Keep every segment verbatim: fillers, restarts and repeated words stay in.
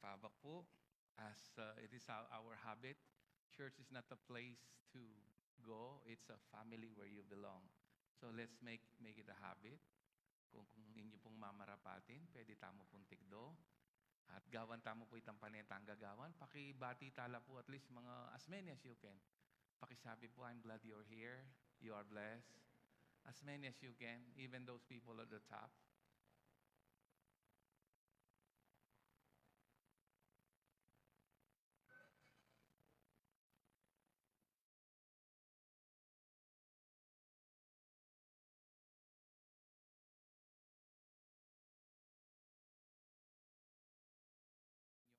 Tabak po, as uh, it is our, our habit, church is not a place to go, it's a family where you belong. So let's make make it a habit. Kung, kung inyo pong mamarapatin, pwede tamu pong tikdo. At gawan tamu po itang panetang gagawan. Pakibati tala po at least mga as many as you can. Pakisabi po, "I'm glad you're here. You are blessed." As many as you can, even those people at the top.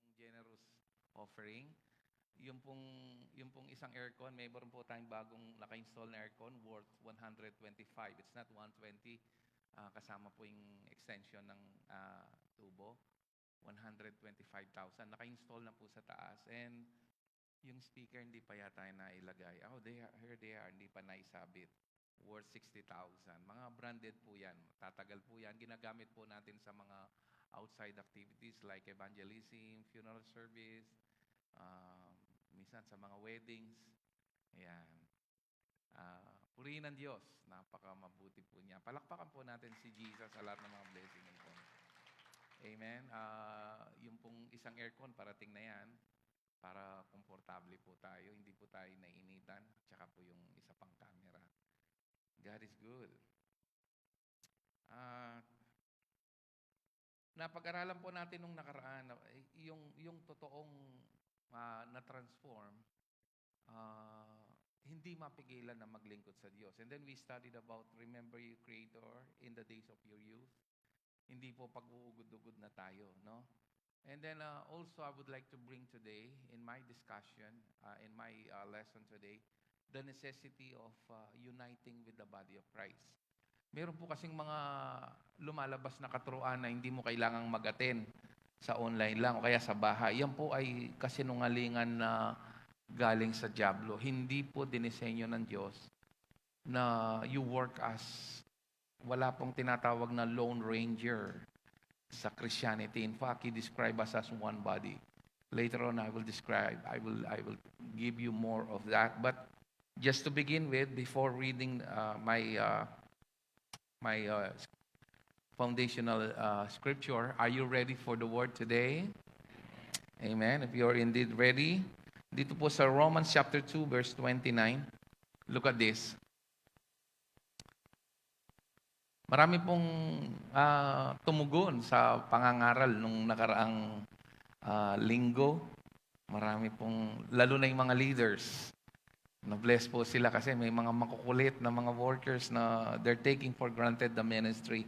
Yung generous offering. Yung pong, yung pong isang aircon, mayroon po tayong bagong naka-install na aircon worth one hundred twenty-five. It's not one twenty, ah, kasama po yung extension ng ah, tubo. One hundred twenty-five thousand. Naka-install na po sa taas. And yung speaker, hindi pa yata yung nailagay. Oh, they are, here they are. Hindi pa naisabit. Worth sixty thousand. Mga branded po yan. Tatagal po yan. Ginagamit po natin sa mga outside activities like evangelism, funeral service, um, minsan sa mga weddings. Ayan. Ah, purihin ang Diyos. Napakamabuti po niya. Palakpakan po natin si Jesus sa lahat ng mga blessing niya po. Amen. Ah, yung pong isang aircon, parating na yan. Para komportable po tayo, hindi po tayo nainitan. Tsaka po yung isa pang camera. God is good. Ah, napag-aralan po natin nung nakaraan, na, yung, yung totoong ah, na-transform, ah, hindi mapigilan na maglingkod sa Diyos. And then we studied about remember your Creator in the days of your youth. Hindi po pag-uugod-ugod na tayo, no? And then uh, also I would like to bring today in my discussion, uh, in my uh, lesson today, the necessity of uh, uniting with the body of Christ. Meron po kasing mga lumalabas na katuruan na hindi mo kailangang mag-attend sa online lang o kaya sa bahay. Yan po ay kasinungalingan na galing sa Diablo. Hindi po dinisenyo ng Diyos na you work as, wala pong tinatawag na lone ranger sa Christianity. In fact, he described us as one body. Later on, I will describe, I will, I will give you more of that. But just to begin with, before reading uh, my uh, my uh, foundational uh, scripture, are you ready for the word today? Amen. If you are indeed ready, dito po sa Romans chapter two, verse twenty-nine. Look at this. Marami pong ah, tumugon sa pangangaral nung nakaraang ah, linggo. Marami pong, lalo na yung mga leaders, na-bless po sila kasi may mga makukulit na mga workers na they're taking for granted the ministry.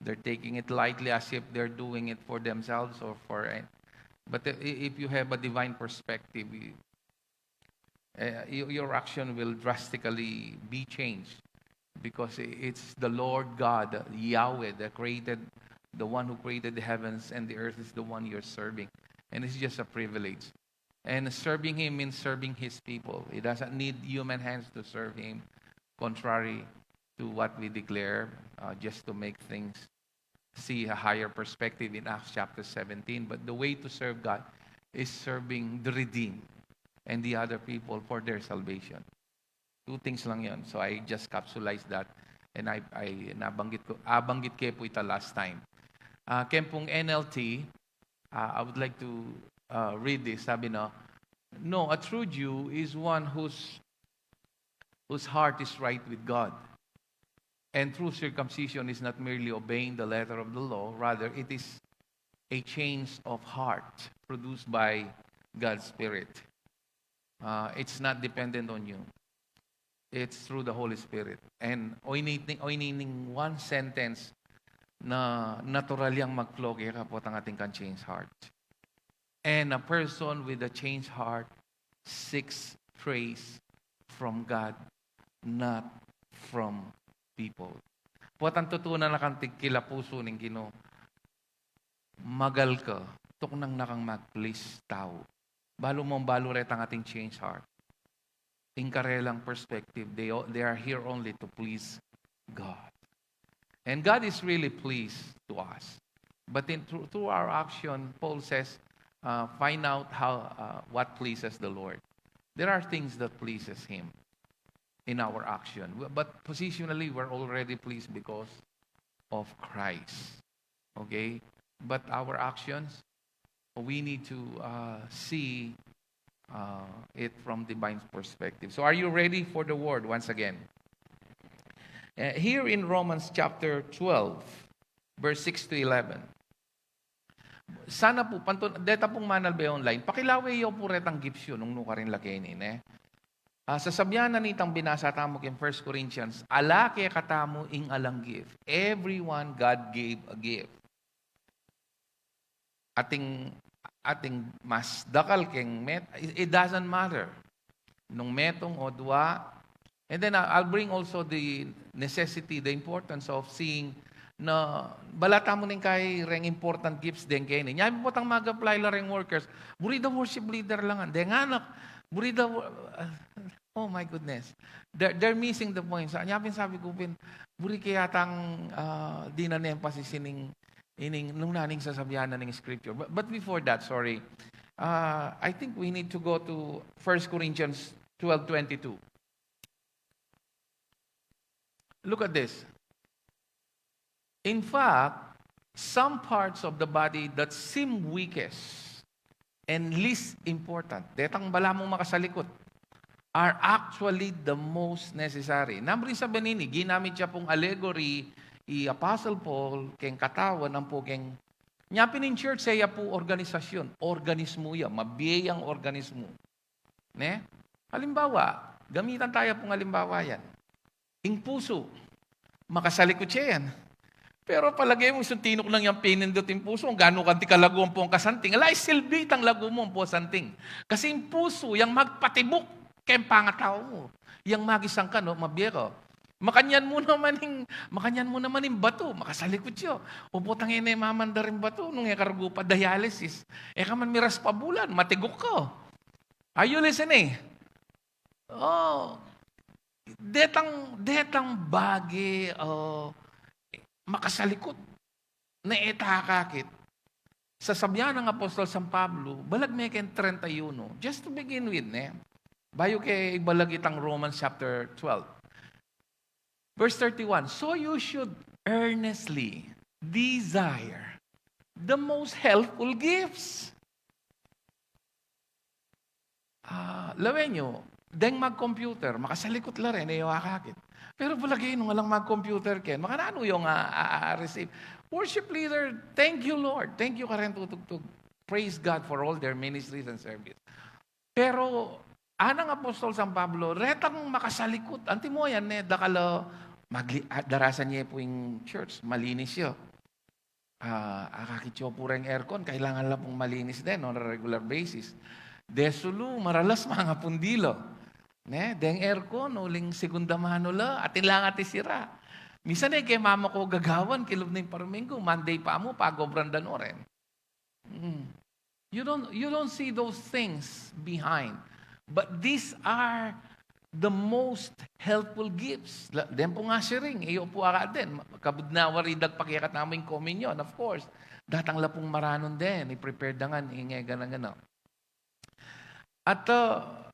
They're taking it lightly as if they're doing it for themselves or for. But i- if you have a divine perspective, you, uh, you, your action will drastically be changed because i- it's the Lord God, Yahweh, that created, the one who created the heavens and the earth is the one you're serving. And it's just a privilege. And serving Him means serving His people. He doesn't need human hands to serve Him, contrary to what we declare, uh, just to make things see a higher perspective in Acts chapter seventeen. But the way to serve God is serving the redeemed and the other people for their salvation. Two things lang yon. So I just capsulize that and I, I nabanggit ko, abanggit ko po ito last time. Uh, kaya pong N L T, uh, I would like to uh, read this. Sabi, no, no, a true Jew is one whose whose heart is right with God. And true circumcision is not merely obeying the letter of the law, rather, it is a change of heart produced by God's Spirit. Uh, it's not dependent on you. It's through the Holy Spirit. And o ini, o ini ning one sentence na natural yang mag-flow kaya kapot ang ating kan change heart. And a person with a changed heart seeks praise from God, not from people. Potang tutunan na kang tigkilapuso ning Ginu, magal ka, tuknang na kang mag-please tau. Balu mong balu retang ating change heart. Ing karelang perspective, they, they are here only to please God. And God is really pleased to us. But in through, through our action, Paul says, uh, find out how, uh, what pleases the Lord. There are things that pleases Him in our action. W-, but positionally, we're already pleased because of Christ. Okay? But our actions, we need to, uh, see, uh, it from divine perspective. So are you ready for the word once again? Uh, here in Romans chapter twelve, verse six to eleven. Sana pu, pantun, deta pung manalbe online, pakilawe yu pu retang gifts yu nung nukarin la keni, ne? Ah, sasabian na nitang binasa tamu keng First Corinthians, ala kekatamu ing alang gift. Everyone, God gave a gift. Ating, ating mas dakal keng met-, it, it doesn't matter. Nung metung o dua, and then I'll, I'll bring also the necessity, the importance of seeing na bala tamu ning kay reng important gifts deng keni. Nya potang mag-apply la reng workers, buri da worship leader la ngan. Deng anak, buri da wo-, ah, oh my goodness. They're, they're missing the point. Sa, nya pin sabi ku pin, buri ke yatang, ah, dinan emphasis ining, ining, nung naning sasabian na ning scripture. But, but before that, sorry. Ah, I think we need to go to First Corinthians twelve twenty-two. Look at this. In fact, some parts of the body that seem weakest and least important, detang bala mung makasalikut, are actually the most necessary. Nanu ring sabian ini, ginamit ya pung allegory i Apostle Paul keng katawan ampo keng, nya pin ing church, e ya pu organisasyun, organismu ya, mabie yang organismu. Ne? Halimbawa, gamitan taya pung halimbawa yan. Ing pusu, makasalikut ya yan. Pero palage mu, isu tinuknang yang pinindut ing pusu, ganu kanti kalagu ampong kasanting. Ala, isilbi tang lagu mu ampong santing. Kasi ing pusu, yang magpatibuk keng pangatau mu. Yang magisang ka, no, mabie ka. Makanyan mu naman ing, makanyan mu naman ing batu, makasalikut ya. Upo tang e ne mamandar ing batu, nung e ka rugu pa dialysis. E ka man miras pa bulan, matiguk ka. Are you listening? Oh, detang, detang bage, oh, makasalikut na e ta akakit. Sasabian nang Apostol San Pablo, balag me keng treinta y uno. Just to begin with, ne? Bayu ke ibalag itang Romans chapter twelve. Verse thirty-one, "So you should earnestly desire the most helpful gifts." Ah, lawen yu, deng mag-computer, makasalikut la rin, e yu akakit. Pero palage nung alang mag-computer ken, makananu yung a, a, a, receive. Worship leader, thank you, Lord. Thank you, karen tutugtug. Praise God for all their ministries and service. Pero, anang Apostol San Pablo, retang makasalikut, antimo yan, ne, dakal a, magli-, ah, darasan ye pu ing church, malinis ya. Ah, akakit yu pu reng aircon, kailangan la pung malinis den on a regular basis. Desulu, maralas, mangapundi la. Ne, deng aircon, uling segunda mano la, atin lang atin sira. Minsan e ke mamaku gagawan, kilub ning paruminggu, Monday pa mu, pagobran da no rin. Mm. You don't, you don't see those things behind. But these are the most helpful gifts. La, den pung ushering, e yu pu akakit den. Kabud na wari dagpake katamu ing communion, of course. Datang la pung maranun den, i-prepare da ngan, ing e gana-gana. At, ah,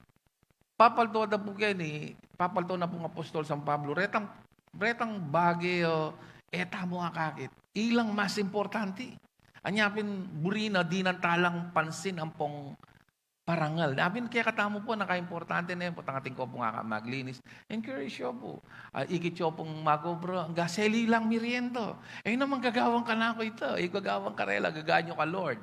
papalto da pu keni, papalto na pung Apostol San Pablo, retang, retang bage, ah, e tamu akakit. Ilang mas importante. Anya pin buri na dinan talang pansin ampong parangal. Apin kekatamu pu, nakaimportante ne, potang atin ko pung aka maglinis. Encourage yu pu. Ah, ikit yu pung mag-obra, angga seli lang merienda. E naman gagawan kanaku ita. E gagawan karela, gagawan yu ka Lord.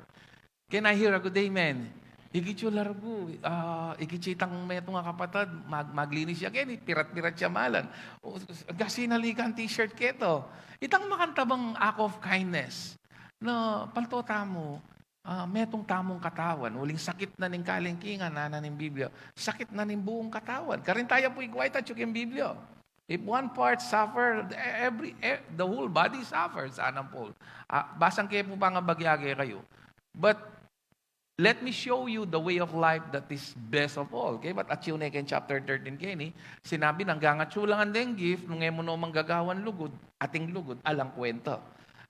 Can I hear a good amen? Ikit yu la rugu, ah, ikit yu itang metung a kapatad, mag-, maglinis ya keni, pirat-pirat ya malan. O, s-, s-, angga sinalikan t-shirt keto. Itang makantabang act of kindness. Na, palto tamu, ah, metung tamung katawan, uling sakit na ning kalengkingan, ngana ning Biblia, sakit na ning buung katawan. Karin taya pu igwa ita atyu keng Biblia. If one part suffer, e-, every, e-, the whole body suffers, ngana nang Paul. Ah, basang ke pu pangabagyage kayu. But let me show you the way of life that is best of all. Okay? But atyu ne keng chapter thirteen keni, sinabi nang anggang atyu la ngan deng gift, nung e mu no man gagawan lugud, ating lugud, alang kwenta.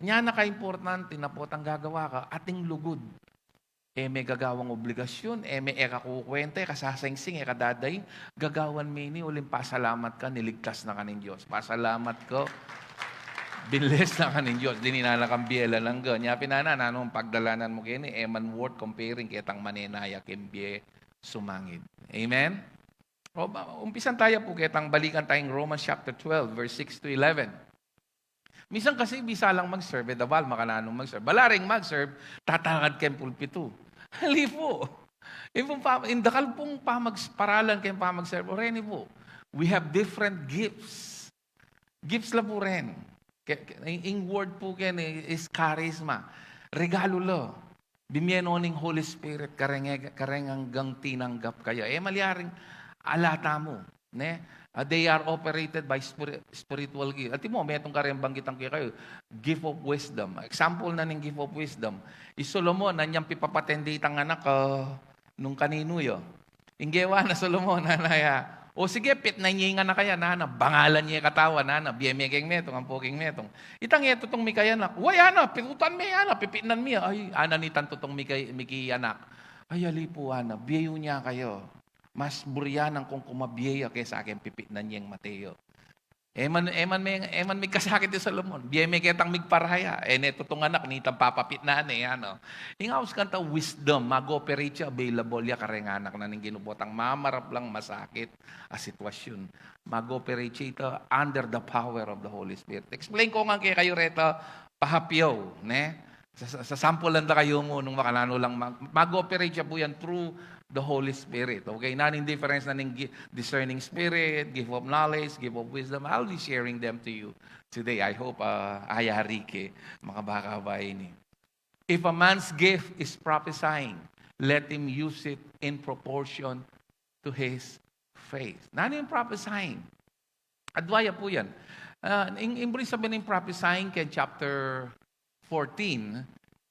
Nya nakaimportante na potang gagawa ka, ating lugud. E me gagawang obligasyun, e me e ka kukwenta, e ka sasangsing, e ka dadaing, gagawan me ini uling pasalamat ka, niligtas na ka ning Dios. Pasalamat ka, binlis na ka ning Dios. Dinan na kang bie alang angga. Nya pin, ana, nanung pagdalanan mu keni, e man worth comparing ketang manenaya keng bie sumangid. Amen? O, ba, umpisan taya pu ketang balikan tayang Romans chapter twelve, verse six to eleven. Minsan kasi bisa lang mag-serve, e da bal makananung mag-serve. Balaring mag-serve, tatalakad keng pulpitu. Ali pu. Ipun pa, indakal pung pamag-, paralan keng pamag-serve. O reni pu, we have different gifts. Gifts la pu ren. Ke, ke, ing, ing word pu keni is charisma. Regalo la. Bimie no ning Holy Spirit, kareng, kareng anggang tinanggap kaya. E malyaring ala tamu, ne? Ah, they are operated by spiri-, spiritual gift. Antimo, metung kareng banggitan ku kekayu, gift of wisdom. Example na ning gift of wisdom. I Solomon, anyang pipapatende itang anak, ah, nung kaninu ya. Ing gewa na Solomon, ana ya, "O sige, pitnan ye ing anak a yan, ana, bangalan ye katawan, ana, bie me keng metung, ampo keng metung." Itang e tutung mikayanak, "Uy, ana, pitutan me, ana, pipitnan me." Ay, ana nitang tutung mika-, mikiyanak, "Ay, ali pu, ana, bie yu ne kaya. Mas burian kung kumabie ya kesa keng pipitnan yeng mate ya." E man, e man me, e man migkasakit i Solomon. Bie me ketang migparaya. E ne tutung anak, nitang papapitnan ne, ano. Ing aus kanta wisdom, mag-operate ya, available ya kareng anak na ning Ginu potang mamarap lang masakit a sitwasyun. Mag-operate ya ita under the power of the Holy Spirit. Explain ku ngan kekayu reta, pahapyaw, ne? Sa, sa, sasampulan da kayu mu nung makananu lang mag-, mag-operate ya pu yan through the Holy Spirit. Okay? Nanu ing difference na ning gi-, discerning spirit, gift of knowledge, gift of wisdom? I'll be sharing them to you today. I hope, uh, ayari ke, makabaka ba ini. If a man's gift is prophesying, let him use it in proportion to his faith. Nanu ing prophesying? Adwa ya pu yan. Ah, ing, ing buri sabyan ning prophesying keng chapter fourteen,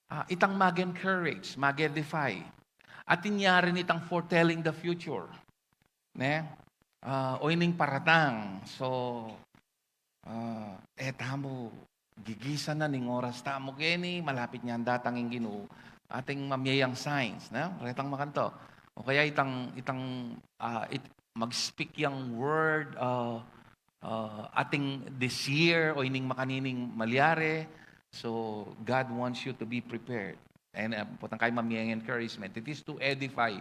ah, itang mag-encourage, mag-edify. At inya rin itang foretelling the future. Ne? Ah, o ining paratang. So, ah, e tamu gigisan na ning oras tamu keni, malapit nyan datang ing Ginu, ating mamie yang signs, ne? Retang makanto. O kaya itang, itang, ah, it-, mag-speak yang word, ah, ah, ating this year, o ining makanining malyari. So, God wants you to be prepared. And, ah, potang kaya mamie yang encouragement. It is to edify.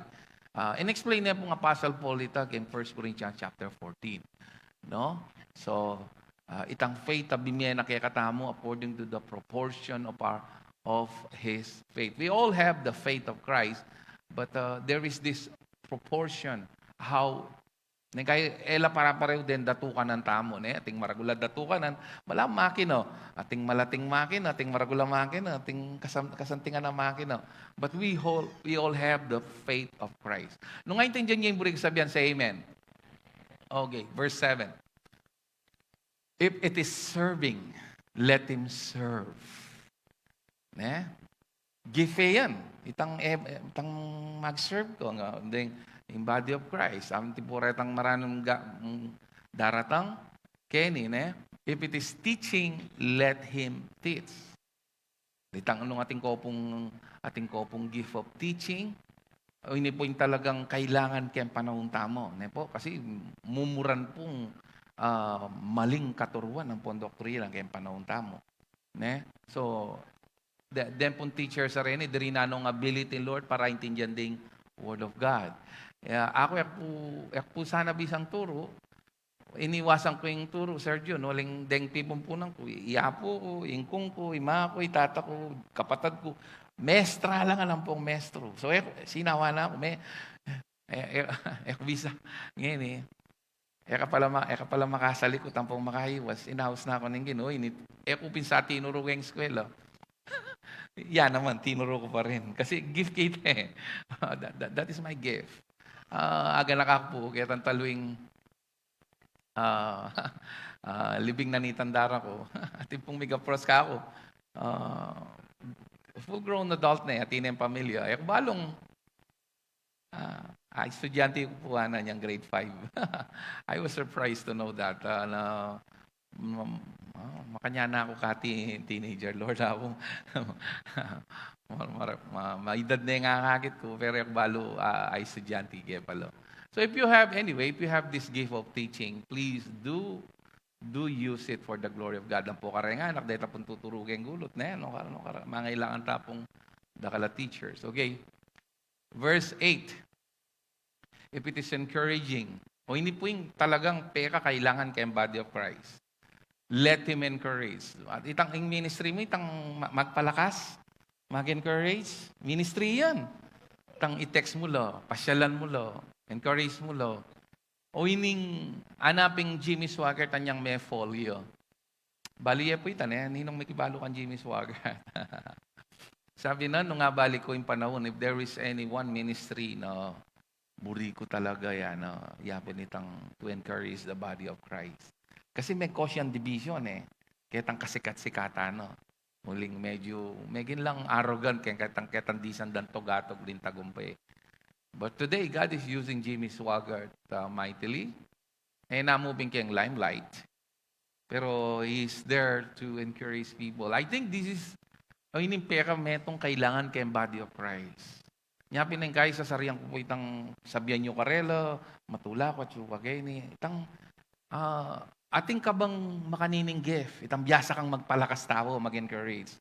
Ah, in-explain ne pung Apostle Paul ita keng First Corinthians chapter fourteen. No? So, ah, itang faith a bimie na kekatamu according to the proportion of our, of his faith. We all have the faith of Christ, but, ah, there is this proportion how, ne, kaya e la pare-parehu deng datukanan tamu, ne? Ating maragul a datukanan, malamang makina. Ating malating makina, ating maragul a makina, ating kasam-, kasantingan a makina. But we all, we all have the faith of Christ. Nung aintindian ye ing buri kung sabyan, say amen. Okay, verse seven. If it is serving, let him serve. Ne? Gift e yan. Itang, e, itang mag-serve ku, nga, deng, in body of Christ. Atin pu retang maranun ga-, mm, daratang keni, ne? If it is teaching, let him teach. Itang nung atin ku pung, atin ku pung gift of teaching, o ini pu ing talagang kailangan keng panaun tamu, ne pu? Kasi mumuran pung, ah, maling katuruan ampong doktrina keng panaun tamu, ne? So, de-, deng pung teachers a reni, diri nanung ability, Lord, para aintindian ding Word of God. Ya, aku, e ku pu, e ku pu sana bisang turu, iniwasan ku ing turu, Sir Jun, uling deng pipumpunan ku, i apu ku, ing kung ku, i ma ku, i tata ku, kapatad ku, mestra la ngan ampong mestru. So, e, sinawa na ku, me, e, e, e ku bisa. Ngeni, e ka pala ma-, e ka pala makasalikut ampong makaiwas, inaus na ku ning Ginu, ini, e ku pin sa tinuru keng eskwela. Ya naman, tinuru ku pa rin. Kasi gift kita e. That, that, that is my gift. Ah, aga na ka pu, ketang talu ing ah, ah, libing na nitang dara ku. Atin pung mig-approach kaku. Ah, full-grown adult na e, atin neng pamilya. E ku balung, ah, ah, estudyante ku pu, ana, inyang grade five. I was surprised to know that, ah, na, mm, Oh, makanyan na ku kati teenager, Lord, aku. Mar-, mar-, ma-, maedad ne ngakit ku, pero e ku balu, ah, estudyante ke pala. So if you have, anyway, if you have this gift of teaching, please do, do use it for the glory of God. Ampo kareng anak, deta pung tuturu keng gulut, ne? No, kar-, no, kar-, mangailangan ta pung dakal a teachers. Okay. Verse eight. If it is encouraging, o ini pu ing talagang pekakailangan keng body of Christ, let him encourage. At itang ing ministry mu, itang ma-, magpalakas, mag-encourage, ministry yan. Itang i-text mu la, pasyalan mu la, encourage mu la. O ining, ana ping Jimmy Swaggart, anyang me folio. Balu ye pu ita, ne, ninung mikibalu kang Jimmy Swaggart. Sabi na, nung abalik ku ing panaun, if there is any one ministry na buri ku talaga ya, na, ya pin itang to encourage the body of Christ. Kasi me-cause yang division, e. Ketang kasikat-sikatan, no? Uling medyu, megin lang arrogant, keng ketang, ketang disan dang tugatug ding tagumpay. But today, God is using Jimmy Swaggart, uh, mightily. E na mu pin keng limelight. Pero he's there to encourage people. I think this is, o, ining pekametung kailangan keng body of Christ. Nya pin ing kai sasarian ku pu itang sabian yu karela, matula ku at yu kageni. Itang, ah, atin ka bang makanining gift, itang biasa kang magpalakas tau, mag-encourage.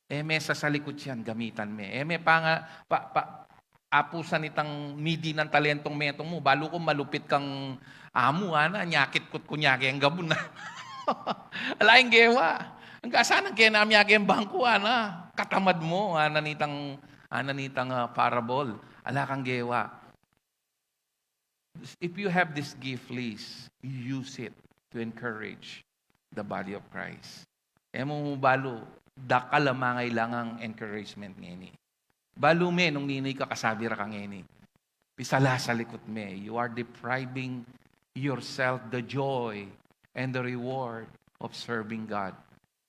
E me sasalikut yan, gamitan me. E me panga-, pa-, pa-, apusan itang midinan talentong metung mu, balu ku malupit kang amu, ana, nyakitkut ku nya keng gabun na. Ala ing gewa. Angga sana kena mya keng bangku, ana, katamad mu, ana nitang, ana nitang, ah, parable. Ala kang gewa. If you have this gift, please use it to encourage the body of Christ. E mu balu, dakal a mangailangang encouragement ngeni. Balu me nung ninu ing kakasabi ra kang ngeni. Pisalasalikut me, you are depriving yourself the joy and the reward of serving God.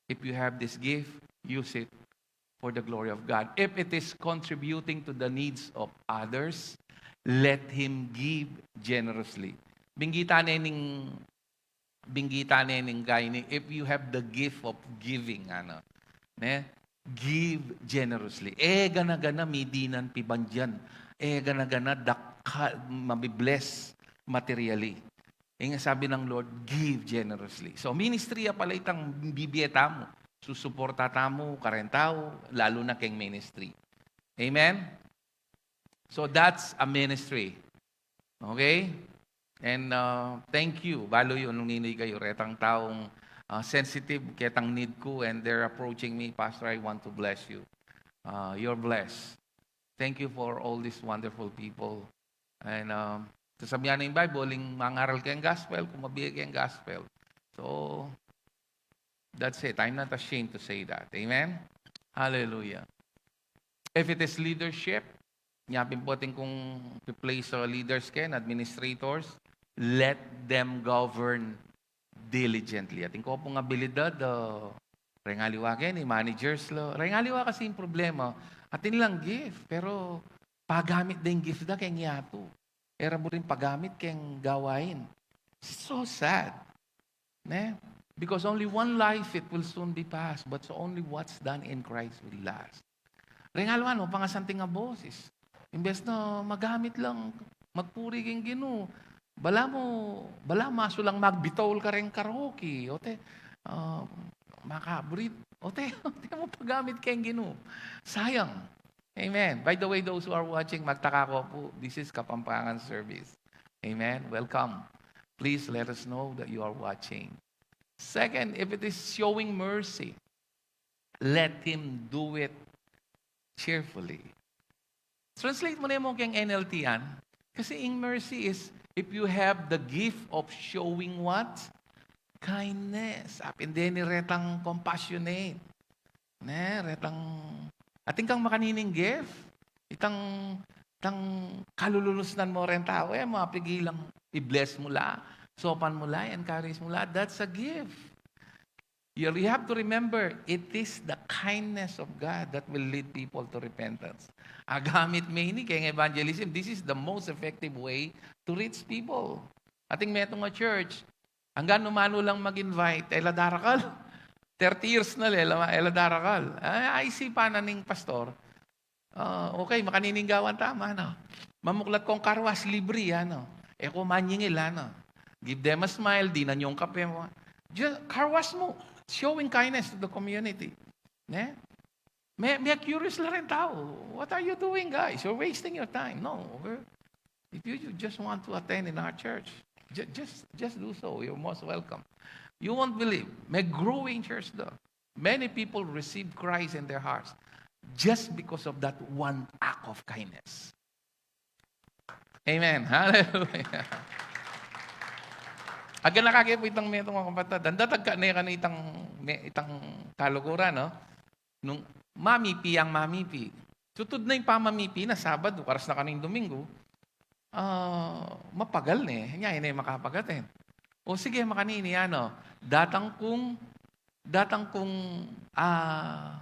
If you have this gift, use it for the glory of God. If it is contributing to the needs of others, let him give generously. Binggit ne ning, binggit ne ning guy ini, if you have the gift of giving, ano, ne? Give generously. E gana-gana midinan pibandian. E gana-gana dakal, mabi-bless materially. Ing sabi ng Lord, give generously. So, ministry ya pala itang bibie tamu. Susuporta tamu kareng tau, lalu na keng ministry. Amen? So, that's a ministry. Okay? And, uh, thank you. Balu yu nung ninu ikayu, retang taung, uh, sensitive ketang need ku, and they're approaching me, "Pastor, I want to bless you." Uh, you're blessed. Thank you for all these wonderful people. And, um, sasabian ning Bible, ing mangaral keng gospel, kumabie keng gospel. So, that's it. I'm not ashamed to say that. Amen? Hallelujah. If it is leadership, nya pin pu atin kung pi-place a leaders keng, administrators, let them govern diligently. Atin ko pung abilidad, uh, reng aliwa keni, managers la. Reng aliwa kasi ing problema, atin lang gift, pero pagamit da ing gift da keng yatu. E ra buring pagamit keng gawain. So sad. Ne? Because only one life, it will soon be past, but so only what's done in Christ will last. Reng aliwa, no, pangasanting a boses. Imbes na magamit lang, magpuri keng Ginu. Balamu, balamu masu lang magbitaul kareng karaoke. O te, ah, makabrit. O te, o te mu pagamit keng Ginu. Sayang. Amen. By the way, those who are watching, magtaka ko pu, this is Kapampangan service. Amen. Welcome. Please let us know that you are watching. Second, if it is showing mercy, let him do it cheerfully. Translate mu ne mu keng N L T yan. Kasi ing mercy is, if you have the gift of showing what? Kindness. Apin deni retang compassionate. Ne, retang, atin kang makanining gift. Itang, itang kalulunusan mu reng tau, e mu apigilang i-bless mu la, saupan mu la, encourage mu la. That's a gift. You, you have to remember, it is the kindness of God that will lead people to repentance. Agamit me ini keng evangelism, this is the most effective way to reach people. Atin metung a church, anggang nu manu lang mag-invite, e la darakal. Thirty years na le, ela, ela darakal. Ay, isipan na ning pastor. Ah, okay, makanini ing gawan tamu, ano? Mamuklat kong car wash, libre, ano? E ko manyingil, ano? Give them a smile, dinan yung kape mu. Just car wash mu, showing kindness to the community. Ne? Me, me-curious la ring tau. What are you doing, guys? You're wasting your time. No, we're, if you, you just want to attend in our church, ju-, just, just do so. You're most welcome. You won't believe. Me-growing church daw. Many people receive Christ in their hearts just because of that one act of kindness. Amen. Hallelujah. Aga na kake pu itang metung, mga kapatad. Anda tagka ne kanu itang, me-, itang kaluguran, no? Nung mamipi yang mamipi. Tutud na ing pamamipi na Sabado, karas na kanu ing Domingo. Ah, mapagal ne. Nya, e ne makapagaten. O sige, makanini, ano? Datang kung, datang kung, ah,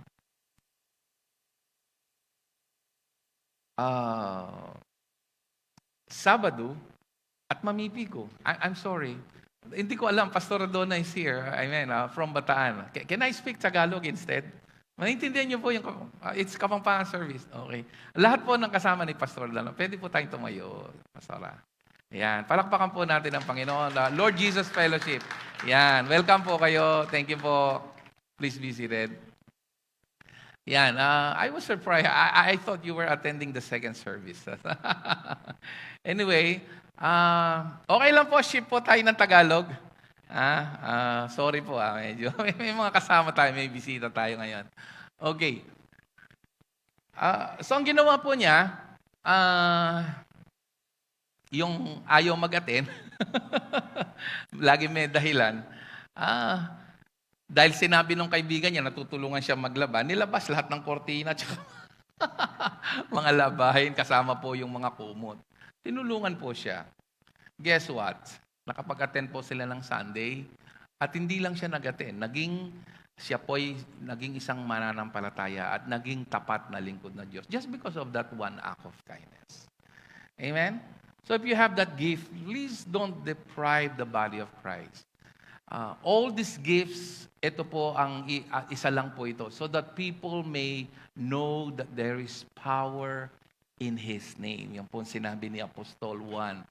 ah, Sabado at mamipi ko. I, I'm sorry. Hindi ko alam, Pastor Donna is here. Amen, ah, from Bataan. Ca-, can I speak Tagalog instead? Maintindihan niyo po yung, ah, it's Kapampangan service. Okay. Lahat po ng kasama ni Pastor Donna, pwede po tayong tumayo, Pastora. Yan. Palakpakan po natin ang Panginoon. Ah, Lord Jesus Fellowship. Yan. Welcome po kayo. Thank you po. Please be seated. Yan, ah, I was surprised. I, I thought you were attending the second service. Anyway, ah, okay lang po, shift po tayo ng Tagalog. Ah, ah, sorry po, ah, medyo may, may mga kasama tayo, may bisita tayo ngayon. Okay. Ah, so ang ginawa po niya, ah, yung ayaw mag-attend, lagi may dahilan. Ah, dahil sinabi nung kaibigan niya, natutulungan siya maglaba, nilabas lahat ng kortina, tsaka mga labahin, kasama po yung mga kumot. Tinulungan po siya. Guess what? Nakapag-attend po sila ng Sunday. At hindi lang siya nag-attend, naging, siya po'y naging isang mananampalataya at naging tapat na lingkod ng Diyos just because of that one act of kindness. Amen? So if you have that gift, please don't deprive the body of Christ. Uh, all these gifts, ito po ang i-, ah, isa lang po ito, so that people may know that there is power in His name. Yan po ang sinabi ni Apostol Juan,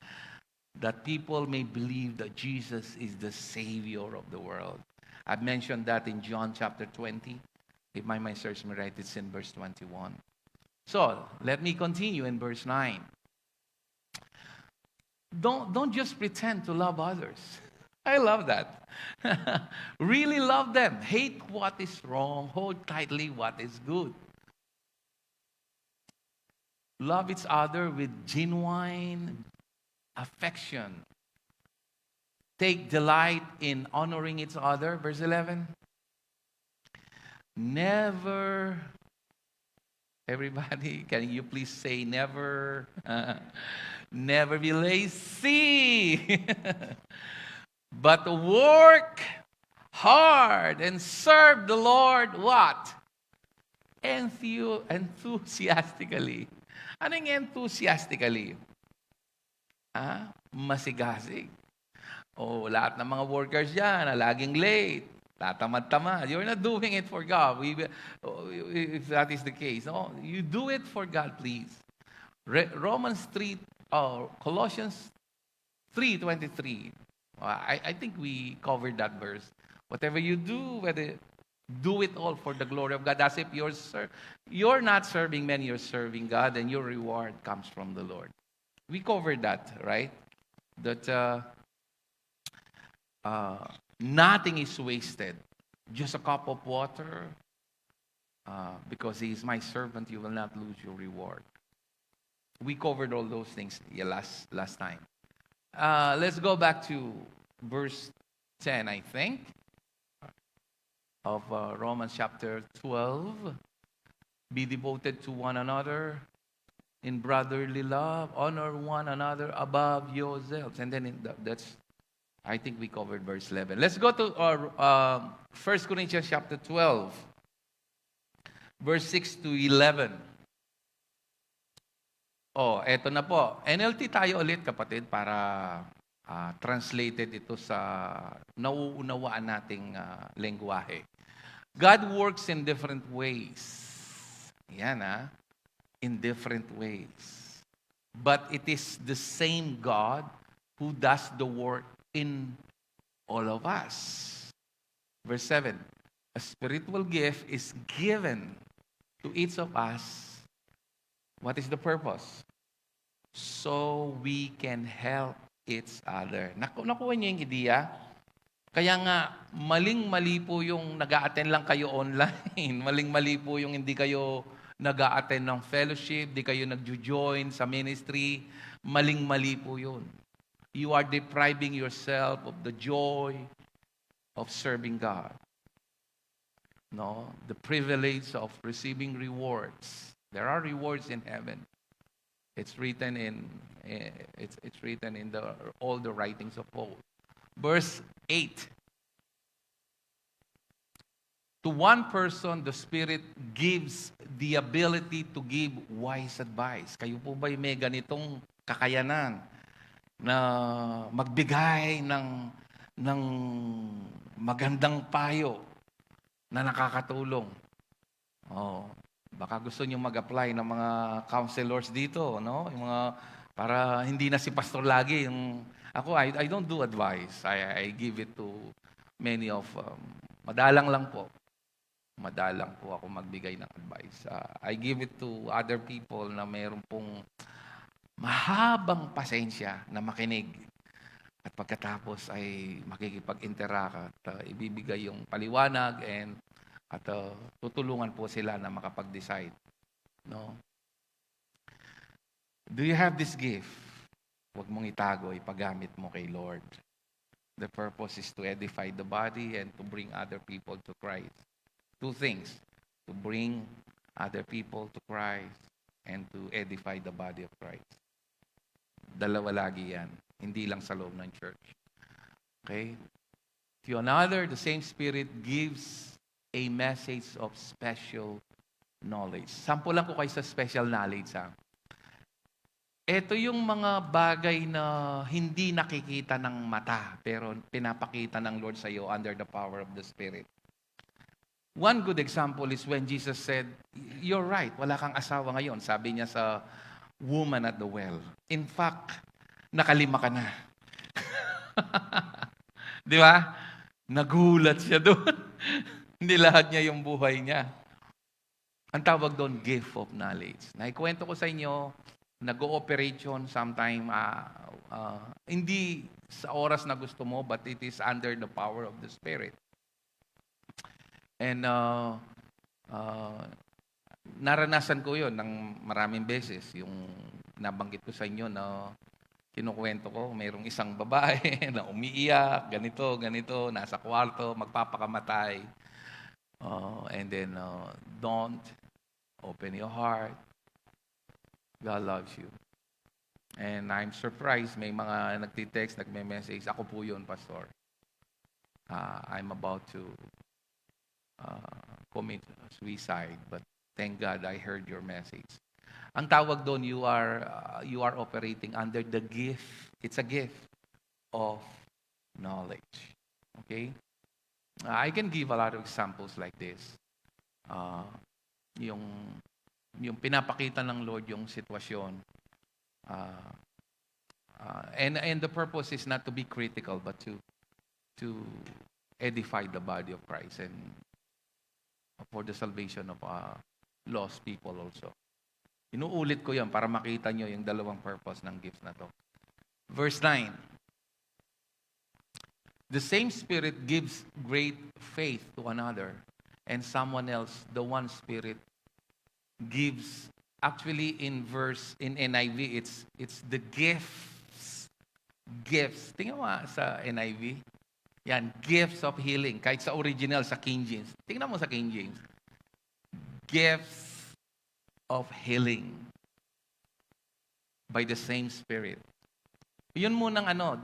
that people may believe that Jesus is the Savior of the world. I've mentioned that in John chapter twenty. If my mind serves me right, it's in verse twenty-one. So, let me continue in verse nine. Don't, don't just pretend to love others. I love that. Really love them. Hate what is wrong. Hold tightly what is good. Love each other with genuine affection. Take delight in honoring each other. Verse eleven. Never, everybody, can you please say never? Never be lazy, but work hard and serve the Lord, what? Enthu-, enthusiastically. Ano yung enthusiastically? Ah, masigasig. O, lahat ng mga workers dyan na laging late, tatamad-tamad. You're not doing it for God. We, we, if that is the case, no? You do it for God, please. Re-, Romans three, or Colossians three twenty-three. Uh, I, I think we covered that verse. Whatever you do, whether, do it all for the glory of God, as if you're ser-, you're not serving men, you're serving God, and your reward comes from the Lord. We covered that, right? That, uh, uh, nothing is wasted. Just a cup of water, uh, because He is my servant, you will not lose your reward. We covered all those things, yeah, last, last time. Uh, let's go back to verse ten, I think, of, uh, Romans chapter twelve. Be devoted to one another in brotherly love. Honor one another above yourselves. And then in the, that's, I think we covered verse eleven. Let's go to our, um, First Corinthians chapter twelve, verse six to eleven. Oh, eto na po. N L T tayo ulit, kapatid, para, ah, translated ito sa nauunawaan nating, ah, lengguwahe. God works in different ways. Yan, ah. In different ways. But it is the same God who does the work in all of us. Verse seven, a spiritual gift is given to each of us. What is the purpose? So we can help each other. Naku-, nakuha niyo yung idea? Kaya nga, maling-mali po yung nag-a-attend lang kayo online. Maling-mali po yung hindi kayo nag-a-attend ng fellowship, di kayo nagjo-join sa ministry. Maling-mali po yun. You are depriving yourself of the joy of serving God. No? The privilege of receiving rewards. There are rewards in heaven. It's written in, eh, it's, it's written in the, all the writings of Paul. Verse eight. To one person, the Spirit gives the ability to give wise advice. Kayo po ba'y may ganitong kakayanan na magbigay ng, ng magandang payo na nakakatulong? Oh, baka gusto niyo mag-apply ng mga counselors dito, no? Yung mga, para hindi na si pastor lagi yung, ako, I, I don't do advice. I, I give it to many of, um, madalang lang po. Madalang po ako magbigay ng advice. Ah, I give it to other people na meron pong mahabang pasensya na makinig. At pagkatapos ay makikipag-interact at, ah, ibibigay yung paliwanag and, at, ah, tutulungan po sila na makapag-decide, no? Do you have this gift? Huwag mong itago, ipagamit mo kay Lord. The purpose is to edify the body and to bring other people to Christ. Two things, to bring other people to Christ and to edify the body of Christ. Dalawa lagi yan, hindi lang sa loob ng church. Okay? To another, the same Spirit gives a message of special knowledge. Sample lang ko kayo sa special knowledge, ha. Ito yung mga bagay na hindi nakikita ng mata, pero pinapakita ng Lord sa'yo under the power of the Spirit. One good example is when Jesus said, "You're right, wala kang asawa ngayon," sabi niya sa woman at the well. "In fact, nakalima ka na." Di ba? Nagulat siya doon. Nilahad niya yung buhay niya. Ang tawag doon, gift of knowledge. Naikwento ko sa inyo, nag-ooperate yun sometime, ah, ah, hindi sa oras na gusto mo, but it is under the power of the Spirit. And, ah, ah, naranasan ko yun ng maraming beses, yung nabanggit ko sa inyo na kinukwento ko, mayroong isang babae na umiiyak, ganito, ganito, nasa kwarto, magpapakamatay. Oh, and then, uh, don't open your heart. God loves you. And I'm surprised, may mga nagtitext, nagme-message, "Ako po yun, Pastor. Uh, I'm about to, uh, commit suicide, but thank God I heard your message." Ang tawag doon, you are, uh, you are operating under the gift. It's a gift of knowledge. Okay? Uh, I can give a lot of examples like this. Uh, yung, yung pinapakita ng Lord yung sitwasyon. Uh, uh, and, and the purpose is not to be critical, but to, to edify the body of Christ and for the salvation of, uh, lost people also. Inuulit ko yan para makita nyo yung dalawang purpose ng gifts na to. Verse nine. The same Spirit gives great faith to another, and someone else, the one Spirit gives, actually, in verse, in N I V, it's, it's the gifts. Gifts. Tingnan mo nga sa N I V. Yan, gifts of healing. Kahit sa original, sa King James. Tingnan mo sa King James. Gifts of healing by the same Spirit. Yun munang ano,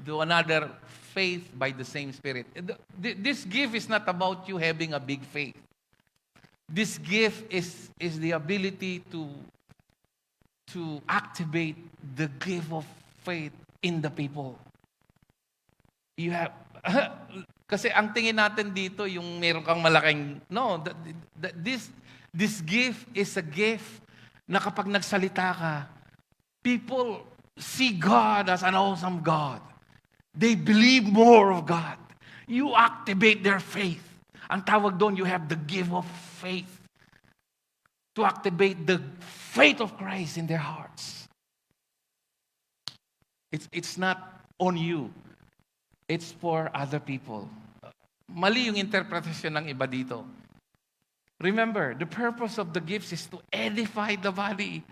do another, faith by the same Spirit. Th-, th-, this gift is not about you having a big faith. This gift is, is the ability to, to activate the gift of faith in the people. You have, kasi ang tingin natin dito, yung meron kang malaking, no, th- th- this, this gift is a gift na kapag nagsalita ka, people see God as an awesome God. They believe more of God. You activate their faith. Ang tawag doon, you have the gift of faith to activate the faith of Christ in their hearts. It's, it's not on you. It's for other people. Mali yung interpretasyon ng iba dito. Remember, the purpose of the gifts is to edify the body.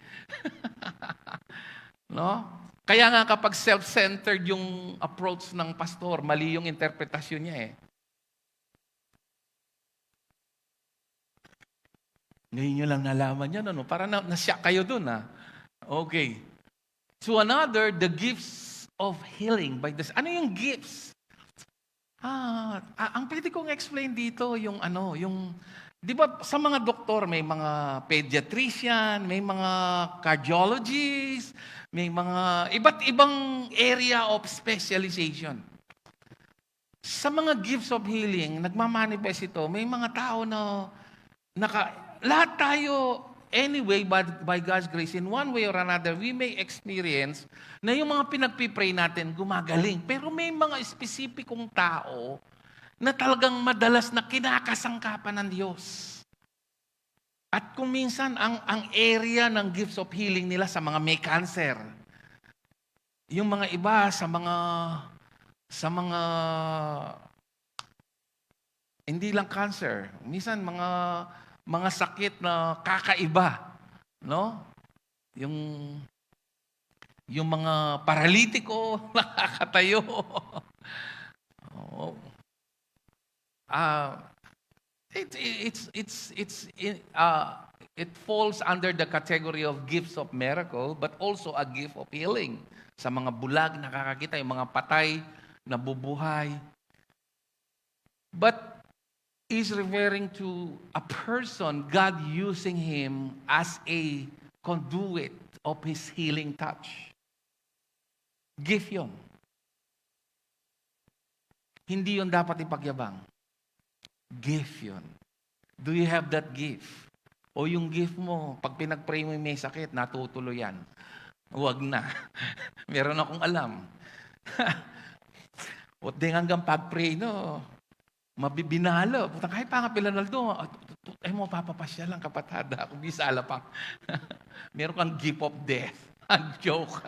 No? Kaya nga kapag self-centered yung approach ng pastor, mali yung interpretasyon niya eh. Ngayon nyo lang nalaman yan, ano? Para na, na-shock kayo dun, ah. Okay. To another, the gifts of healing by the... Ano yung gifts? Ah, a- ang pwede kong explain dito, yung ano, yung... Di ba sa mga doktor, may mga pediatrician, may mga cardiologist, may mga iba't ibang area of specialization. Sa mga gifts of healing, nagmamanifest ito. May mga tao na naka, lahat tayo, anyway, by, by God's grace, in one way or another, we may experience na yung mga pinagpipray natin gumagaling. Pero may mga espesipikong tao na talagang madalas na kinakasangkapan ng Diyos. At kung minsan, ang, ang area ng gifts of healing nila sa mga may cancer, yung mga iba sa mga, sa mga, hindi lang cancer, minsan mga, mga sakit na kakaiba, no? Yung, yung mga paralitiko, nakakatayo. Oo. Ah, it, it's, it's, it's, in- ah, it falls under the category of gifts of miracle, but also a gift of healing. Sa mga bulag, nakakakita, yung mga patay, nabubuhay. But is referring to a person, God using him as a conduit of his healing touch. Gift yun. Hindi yun dapat ipagyabang. Gift yun. Do you have that gift? O yung gift mo, pag pinag-pray mo yung may sakit, natutuloy yan. Huwag na. Meron akong alam. Ot deng anggang pag-pray, no? Mabibinala. Putang, ay, panga pilanaldo. Ah, tu- tu- tu- Ay mo, papapasya lang, kapatad. Ako, bisala pang. Meron kang gift of death. Ang joke.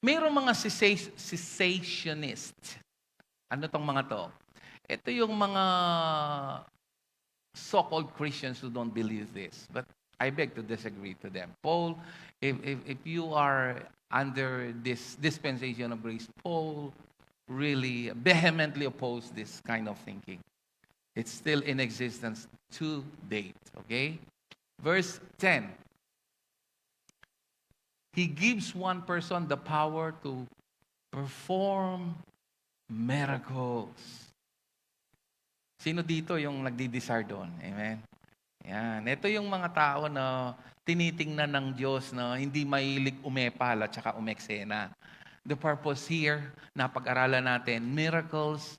Merong mga cessa- cessationist. Ano tong mga to? Ito yung mga so-called Christians who don't believe this. But I beg to disagree to them. Paul, if, if, if you are under this dispensation of grace, Paul really vehemently opposed this kind of thinking. It's still in existence to date, okay? Verse ten. He gives one person the power to perform miracles. Sino dito yung nagdi-desire doon? Amen? Yan. Ito yung mga tao na tinitingnan ng Diyos na hindi mahilig umepal at saka umeksena. The purpose here, napag-aralan natin, miracles,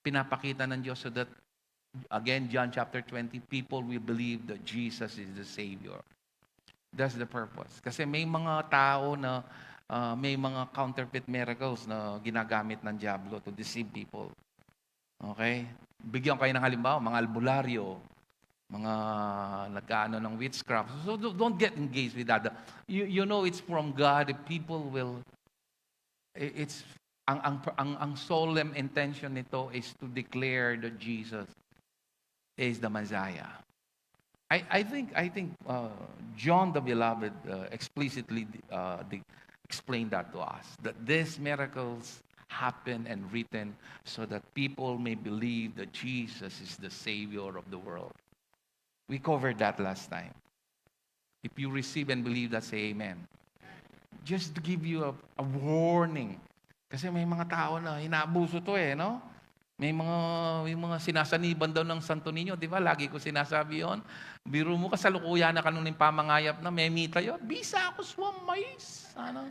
pinapakita ng Diyos so that, again, John chapter twenty, people will believe that Jesus is the Savior. That's the purpose. Kasi may mga tao na ah, may mga counterfeit miracles na ginagamit ng Diablo to deceive people. Okay? Bigyan kayo ng halimbawa, mga albularyo, mga nag-aano ng witchcraft. So do- don't get engaged with that. You, you know it's from God. If people will, i- it's, ang, ang, ang, ang solemn intention nito is to declare that Jesus is the Messiah. I, I think, I think uh, John the Beloved uh, explicitly uh, de- explained that to us, that these miracles happen and written so that people may believe that Jesus is the Savior of the world. We covered that last time. If you receive and believe that, say amen. Just to give you a, a warning. Kasi may mga tao na inaabuso to eh, no? May mga, yung mga sinasaniban daw ng Santo Niño, di ba? Lagi ko sinasabi yon. Biro mo, kasalukuyan na kanun yung pamangayap na, may mita yun. Bisa ako suwamais. Ano?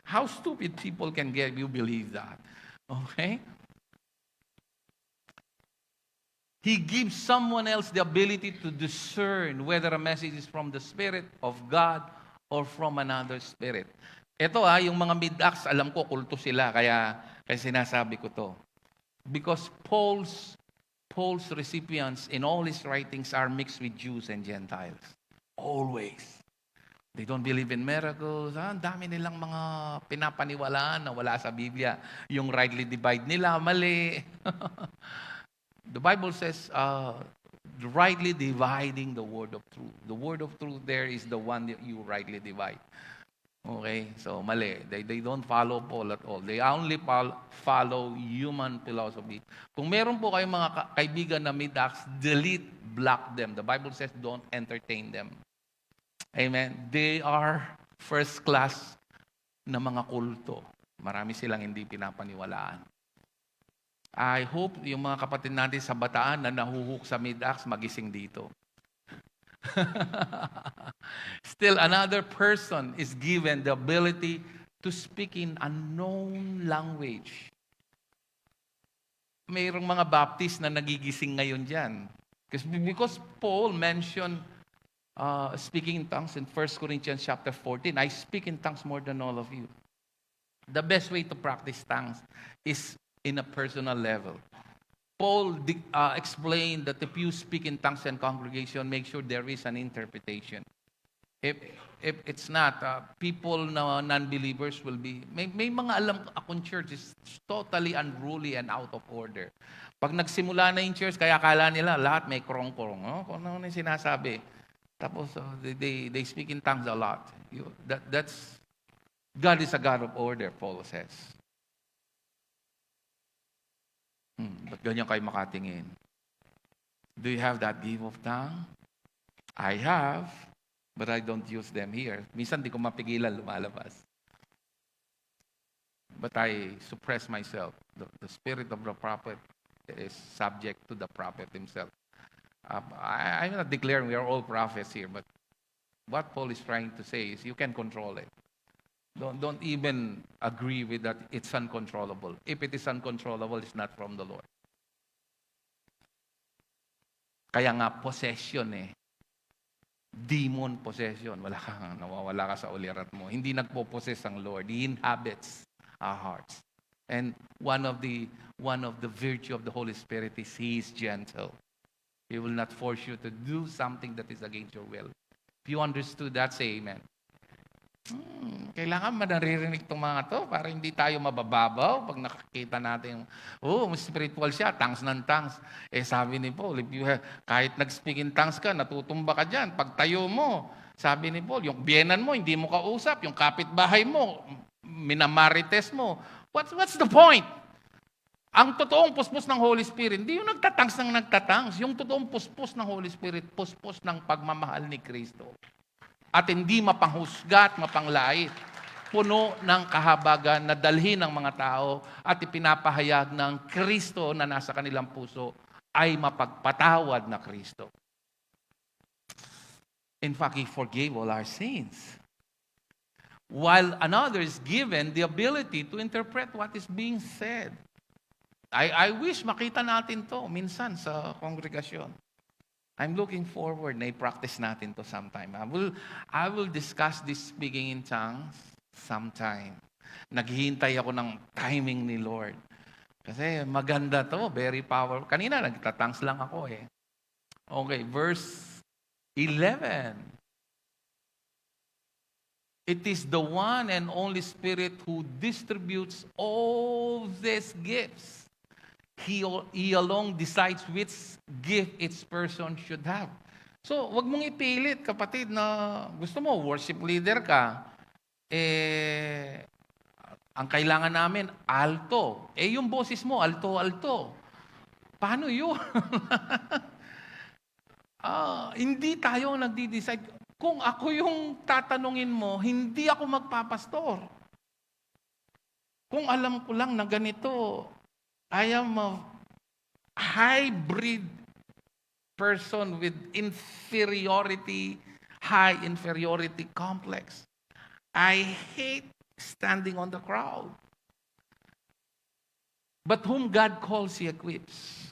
How stupid people can get, you believe that. Okay? He gives someone else the ability to discern whether a message is from the Spirit of God or from another spirit. Ito, ah, yung mga mid-acts, alam ko, kulto sila, kaya, kaya sinasabi ko to. Because Paul's, Paul's recipients in all his writings are mixed with Jews and Gentiles. Always. They don't believe in miracles. Ah, ang dami nilang mga pinapaniwalaan na wala sa Biblia. Yung rightly divide nila, mali. The Bible says, uh, "Rightly dividing the word of truth." The word of truth there is the one that you rightly divide. Okay? So, mali. They, they don't follow Paul at all. They only fol-, follow human philosophy. Kung meron po kayong mga ka-, kaibigan na mid-acts, delete, block them. The Bible says, "Don't entertain them." Amen? They are first class na mga kulto. Marami silang hindi pinapaniwalaan. I hope yung mga kapatid natin sa Bataan na nahuhook sa mid-acts, magising dito. Still, another person is given the ability to speak in unknown language. Mayroong mga Baptist na nagigising ngayon diyan. Because, because Paul mentioned, uh, speaking in tongues in First Corinthians chapter fourteen, "I speak in tongues more than all of you." The best way to practice tongues is in a personal level. Paul di-, uh, explained that if you speak in tongues in congregation, make sure there is an interpretation. If, if it's not, uh, people na non-believers will be, may, may mga alam akong church is totally unruly and out of order. Pag nagsimula na yung church, kaya akala nila lahat may krong-krong, no? Kung ano yung sinasabi. Tapos, uh, they, they, they speak in tongues a lot. You, that, that's, God is a God of order, Paul says. Hmm, ba't ganyan kayo makatingin? Do you have that gift of tongue? I have, but I don't use them here. Minsan di ko mapigilan lumalabas. But I suppress myself. The, the spirit of the prophet is subject to the prophet himself. Uh, I, I'm not declaring we are all prophets here, but what Paul is trying to say is you can control it. Don't, don't even agree with that it's uncontrollable. If it is uncontrollable, it's not from the Lord. Kaya nga, possession eh. Demon possession. Wala kang, nawawala ka sa ulirat mo. Hindi nagpo-possess ang Lord. He inhabits our hearts. And one of the, one of the virtue of the Holy Spirit is He is gentle. He will not force you to do something that is against your will. If you understood that, say amen. Hmm, kailangan manaririnig tong mga to para hindi tayo mabababaw pag nakakita natin, "Oh, spiritual siya, tongues ng tongues." Eh, sabi ni Paul, if you have, kahit nag-speak in tongues ka, natutumba ka dyan. Pagtayo mo, sabi ni Paul, yung biyenan mo, hindi mo kausap, yung kapitbahay mo, minamarites mo. What's, what's the point? Ang totoong puspos ng Holy Spirit, hindi yung nagtatangs ng nagtatangs. Yung totoong puspos ng Holy Spirit, puspos ng pagmamahal ni Kristo. At hindi mapanghusga at mapanglait. Puno ng kahabagan na dalhin ng mga tao at ipinapahayag ng Kristo na nasa kanilang puso ay mapagpatawad na Kristo. In fact, He forgave all our sins. While another is given the ability to interpret what is being said. I, I wish makita natin to minsan sa kongregasyon. I'm looking forward na i-practice natin to sometime. I will, I will discuss this speaking in tongues sometime. Naghihintay ako ng timing ni Lord. Kasi maganda to, very powerful. Kanina nagtatangs lang ako eh. Okay, verse eleven. It is the one and only Spirit who distributes all these gifts. He, al- he alone decides which gift each person should have. So, wag mong ipilit, kapatid, na gusto mo, worship leader ka, eh, ang kailangan namin, alto. Eh, yung boses mo, alto-alto. Paano yun? Ah, hindi tayo ang nagdi-decide. Kung ako yung tatanungin mo, hindi ako magpapastor. Kung alam ko lang na ganito, I am a hybrid person with inferiority, high inferiority complex. I hate standing on the crowd. But whom God calls, He equips.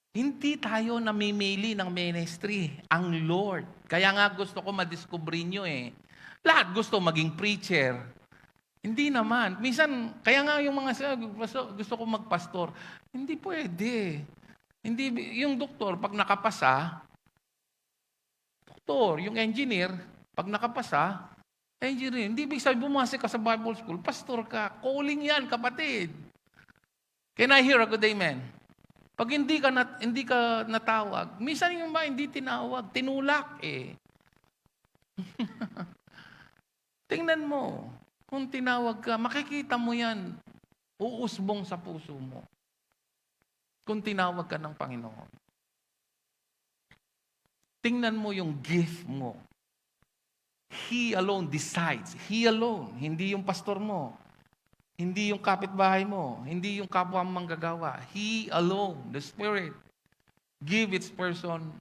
Hindi tayo namimili ng ministry, ang Lord. Kaya nga gusto ko madiskubre nyo eh. Lahat gusto maging preacher. Hindi naman. Minsan, kaya nga yung mga sa, "Gusto, gusto ko magpastor." Hindi pwede. Hindi, yung doktor, pag nakapasa, doktor, yung engineer, pag nakapasa, engineer. Hindi ibig sabihin, bumase ka sa Bible school, pastor ka. Calling yan, kapatid. Can I hear a good amen? Pag hindi ka nat-, hindi ka natawag, minsan yung ba hindi tinawag, tinulak eh. Tingnan mo, kung tinawag ka, makikita mo yan, uusbong sa puso mo. Kung tinawag ka ng Panginoon. Tingnan mo yung gift mo. He alone decides. He alone. Hindi yung pastor mo. Hindi yung kapitbahay mo. Hindi yung kapwa mong manggagawa. He alone, the Spirit, give its person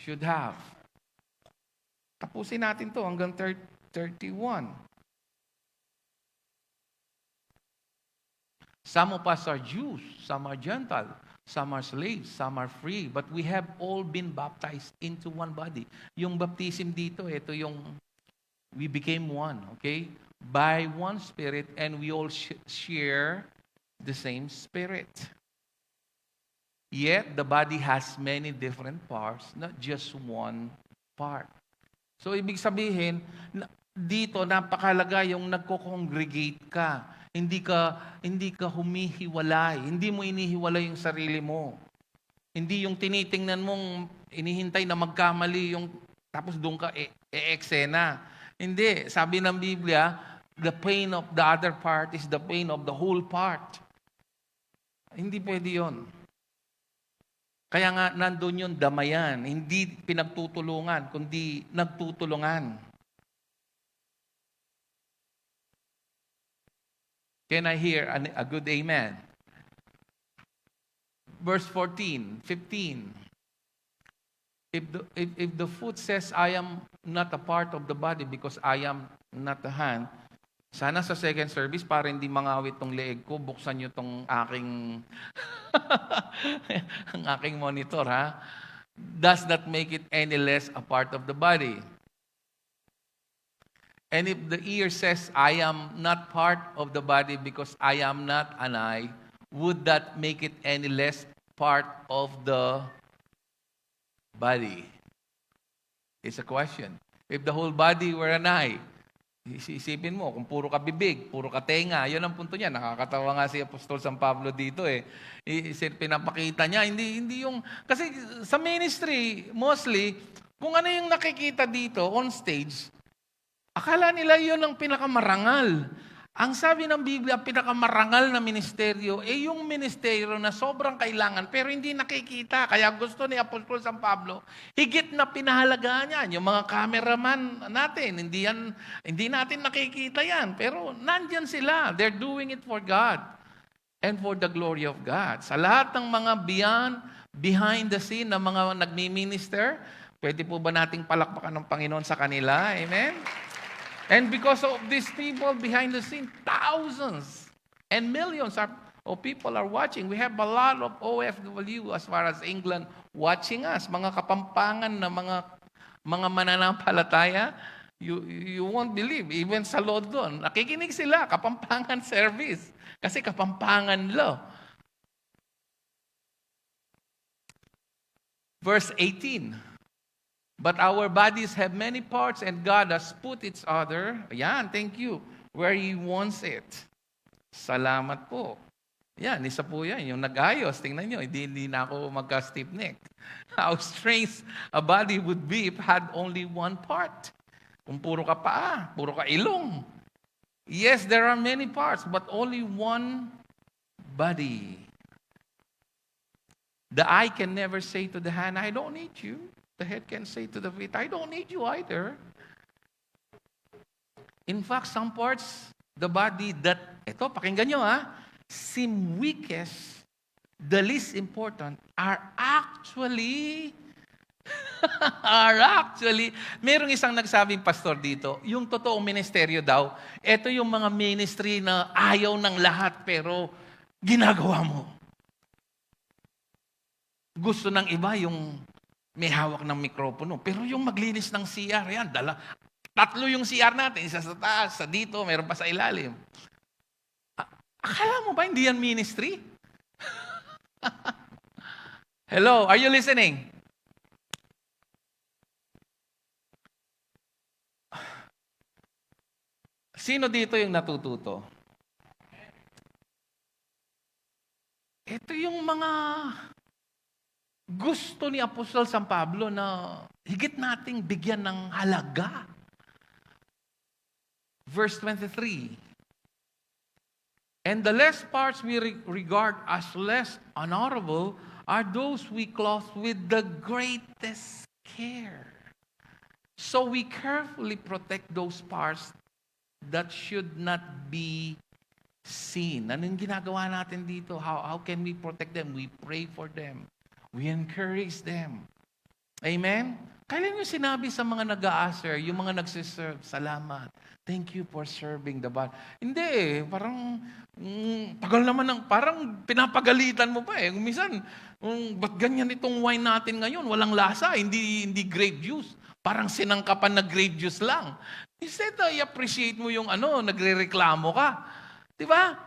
should have. Tapusin natin to hanggang thirty, thirty-one. Some of us are Jews, some are Gentile, some are slaves, some are free, but we have all been baptized into one body. Yung baptism dito, ito yung we became one, okay? By one Spirit, and we all sh- share the same Spirit. Yet, the body has many different parts, not just one part. So, ibig sabihin, na, dito, napakalaga yung nagko-congregate ka. Hindi ka, hindi ka humihiwalay. Hindi mo inihiwalay yung sarili mo. Hindi yung tinitingnan mong inihintay na magkamali yung, tapos doon ka e, e-eksena. Hindi. Sabi ng Biblia, the pain of the other part is the pain of the whole part. Hindi pwede yon. Kaya nga, nandun yung damayan. Hindi pinagtutulungan, kundi nagtutulungan. Can I hear an, a good amen? Verse fourteen, fifteen. If the, if, if the foot says, "I am not a part of the body because I am not a hand," sana sa second service, para hindi mangawit tong leeg ko, buksan nyo tong aking, ang aking monitor, ha? Does that make it any less a part of the body? And if the ear says, "I am not part of the body because I am not an eye," would that make it any less part of the body? It's a question. If the whole body were an eye, isi-, isipin mo, kung puro ka bibig, puro ka tenga, yun ang punto niya. Nakakatawa nga si Apostol San Pablo dito eh. I-, isi-, pinapakita niya, hindi, hindi yung, kasi sa ministry, mostly, kung ano yung nakikita dito, on stage, akala nila yun ang pinakamarangal. Ang sabi ng Biblia, ang pinakamarangal na ministeryo, eh, yung ministeryo na sobrang kailangan, pero hindi nakikita. Kaya gusto ni Apostol San Pablo, higit na pinahalagahan yan. Yung mga cameraman natin, hindi yan, hindi natin nakikita yan. Pero nandyan sila. They're doing it for God and for the glory of God. Sa lahat ng mga beyond, behind the scene na mga nagmi-minister, pwede po ba nating palakpakan ng Panginoon sa kanila? Amen? And because of these people behind the scene, thousands and millions are, of people are watching. We have a lot of O F W as far as England watching us. Mga Kapampangan na mga, mga mananampalataya, you, you won't believe. Even sa London, nakikinig sila, Kapampangan service. Kasi Kapampangan lo. Verse eighteen. But our bodies have many parts and God has put each other, ayan, thank you, where He wants it. Salamat po. Yan, isa po yan. Yung nag-ayos, tingnan nyo, hindi, hindi na ako magka-stiff neck. How strange a body would be if had only one part. Kung puro ka paa, puro ka ilong. Yes, there are many parts, but only one body. The eye can never say to the hand, "I don't need you." The head can say to the feet, "I don't need you either." In fact, some parts, the body that, eto, pakinggan nyo ha, seem weakest, the least important, are actually, are actually, merong isang nagsabing pastor dito, yung totoong ministeryo daw, eto yung mga ministry na ayaw ng lahat pero ginagawa mo. Gusto ng iba yung may hawak ng mikropono. Pero yung maglinis ng C R, yan, dala, tatlo yung C R natin, isa sa taas, sa dito, meron pa sa ilalim. A-, akala mo ba hindi yan ministry? Hello, are you listening? Sino dito yung natututo? Ito yung mga gusto ni Apostol San Pablo na higit nating bigyan ng halaga. Verse twenty-three, "And the less parts we re-, regard as less honorable are those we clothe with the greatest care. So we carefully protect those parts that should not be seen." Ano yung ginagawa natin dito? How, how can we protect them? We pray for them. We encourage them. Amen? Kailan yung sinabi sa mga nag-a-usher, yung mga nagsiserve, "Salamat. Thank you for serving the body." Hindi eh. Parang, mm, tagal naman ng, parang pinapagalitan mo pa eh. Kung minsan, mm, "Ba't ganyan itong wine natin ngayon? Walang lasa, hindi, hindi grape juice. Parang sinangkapan na grape juice lang." Instead, uh, i-appreciate mo yung ano, nagrereklamo ka. Di ba?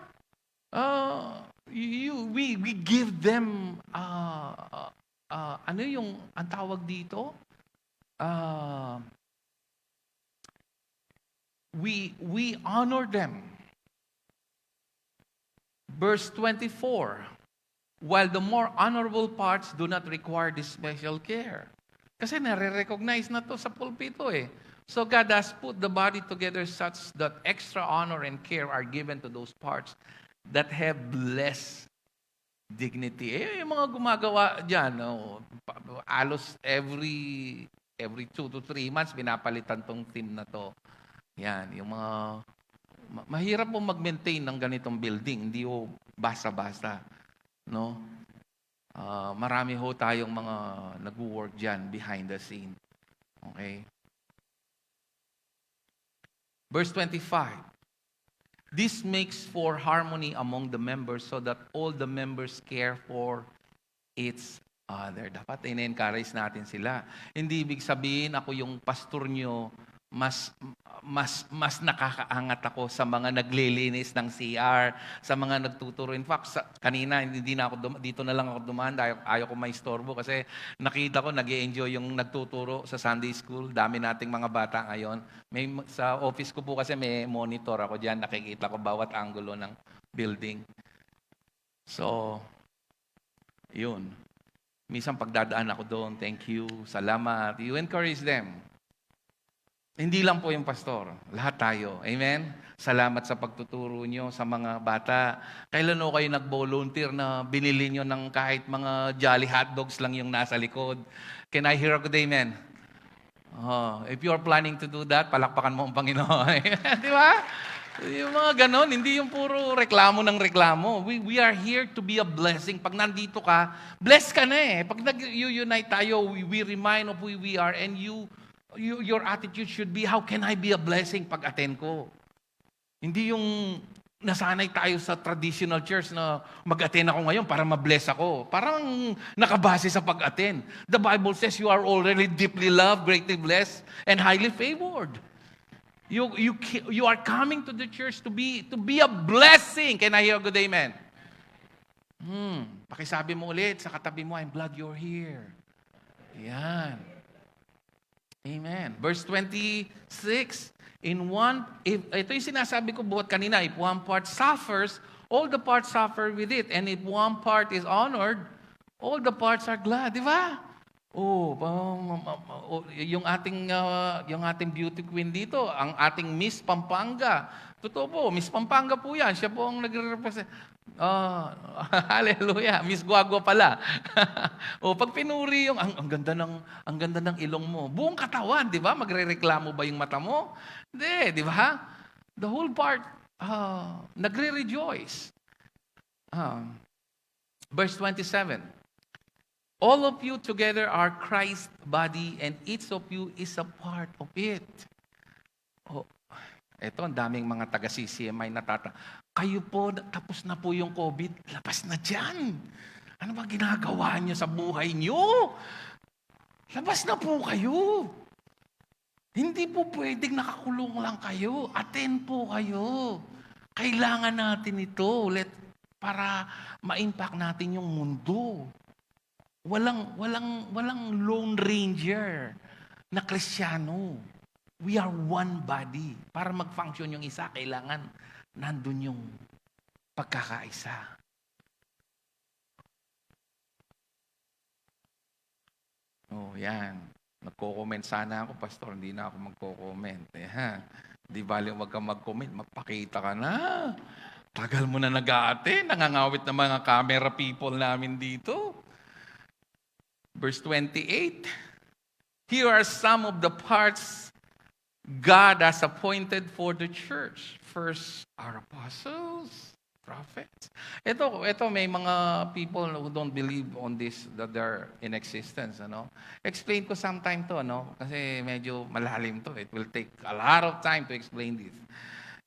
Uh, you, we, we give them, uh, uh, ano yung, ang tawag dito? Uh, we, we honor them. Verse twenty-four, "While the more honorable parts do not require this special care." Kasi nare-recognize na to sa pulpito eh. "So God has put the body together such that extra honor and care are given to those parts that have less dignity." Eh, yung mga gumagawa dyan, oh, pa-, alos every, every two to three months, pinapalitan tong team na to. Yan, yung mga, ma-, mahirap po mag-maintain ng ganitong building, hindi ho basta-basta, no? Ah, marami ho tayong mga nagwo-work dyan behind the scene. Okay? Verse twenty-five, "This makes for harmony among the members so that all the members care for each other." Dapat in-encourage natin sila. Hindi ibig sabihin, "Ako yung pastor nyo, mas, mas, mas nakakaangat ako sa mga naglilinis ng C R, sa mga nagtuturo." In fact, sa, kanina, hindi na ako dum-, dito na lang ako dumaan dahil ayaw ko maistorbo kasi nakita ko nag enjoy yung nagtuturo sa Sunday school. Dami nating mga bata ngayon. May, sa office ko po kasi may monitor ako diyan, nakikita ko bawat anggulo ng building. So, yun. Minsan pagdadaan ako doon, "Thank you, salamat." You encourage them. Hindi lang po yung pastor, lahat tayo. Amen? Salamat sa pagtuturo nyo sa mga bata. Kailan ho kayo nag-volunteer na binili nyo ng kahit mga Jolly hotdogs lang yung nasa likod? Can I hear a good amen? Oh, if you are planning to do that, palakpakan mo ang Panginoon. Di ba? Yung mga ganon, hindi yung puro reklamo ng reklamo. We, we are here to be a blessing. Pag nandito ka, bless ka na eh. Pag nag-unite tayo, we, we remind of who we are and you, you, your attitude should be, "How can I be a blessing pag-attend ko?" Hindi yung nasanay tayo sa traditional church na, "Mag-attend ako ngayon para ma-bless ako." Parang nakabase sa pag-attend. The Bible says you are already deeply loved, greatly blessed, and highly favored. You, you, ki-, you are coming to the church to be, to be a blessing. Can I hear a good amen? Hmm, pakisabi mo ulit sa katabi mo, "I'm glad you're here." Yan. Amen. Verse twenty-six, in one, if, ito yung sinasabi ko buhat kanina, "If one part suffers, all the parts suffer with it. And if one part is honored, all the parts are glad." Di ba? Oh, pa-, ma-, ma-, ma-, oh, yung ating, ah, yung ating beauty queen dito, ang ating Miss Pampanga. Totoo po, Miss Pampanga po yan. Siya po ang nagre-represent. Oh, hallelujah. Miss Guagua pala. Oh, pag pinuri yung, "Ang, ang ganda ng, ang ganda ng ilong mo." Buong katawan, di ba? Magrereklamo ba yung mata mo? Hindi, di ba? The whole part, ah, nagre-rejoice. Ah, verse twenty-seven, "All of you together are Christ's body, and each of you is a part of it." Oh, eto, ang daming mga taga-C C M I natata-, "Kayo po, na-, tapos na po yung COVID, labas na diyan. Ano ba ginagawa niyo sa buhay niyo? Labas na po kayo. Hindi po pwedeng nakakulong lang kayo. Attend po kayo. Kailangan natin ito ulit para ma-impact natin yung mundo." Walang, walang, walang Lone Ranger na Kristiyano. We are one body. Para mag-function yung isa, kailangan nandun yung pagkakaisa. Oh, yan. Nagko-comment sana ako, "Pastor, hindi na ako magko-comment." Eh, ha? Di bali, wag kang mag-comment, magpakita ka na. Tagal mo na nag-aate, nangangawit ng mga camera people namin dito. Verse twenty-eight, "Here are some of the parts God has appointed for the church. First are apostles, prophets." Ito, ito, may mga people who don't believe on this, that they're in existence, ano? Explain ko sometime to, ano? Kasi medyo malalim to. It will take a lot of time to explain this.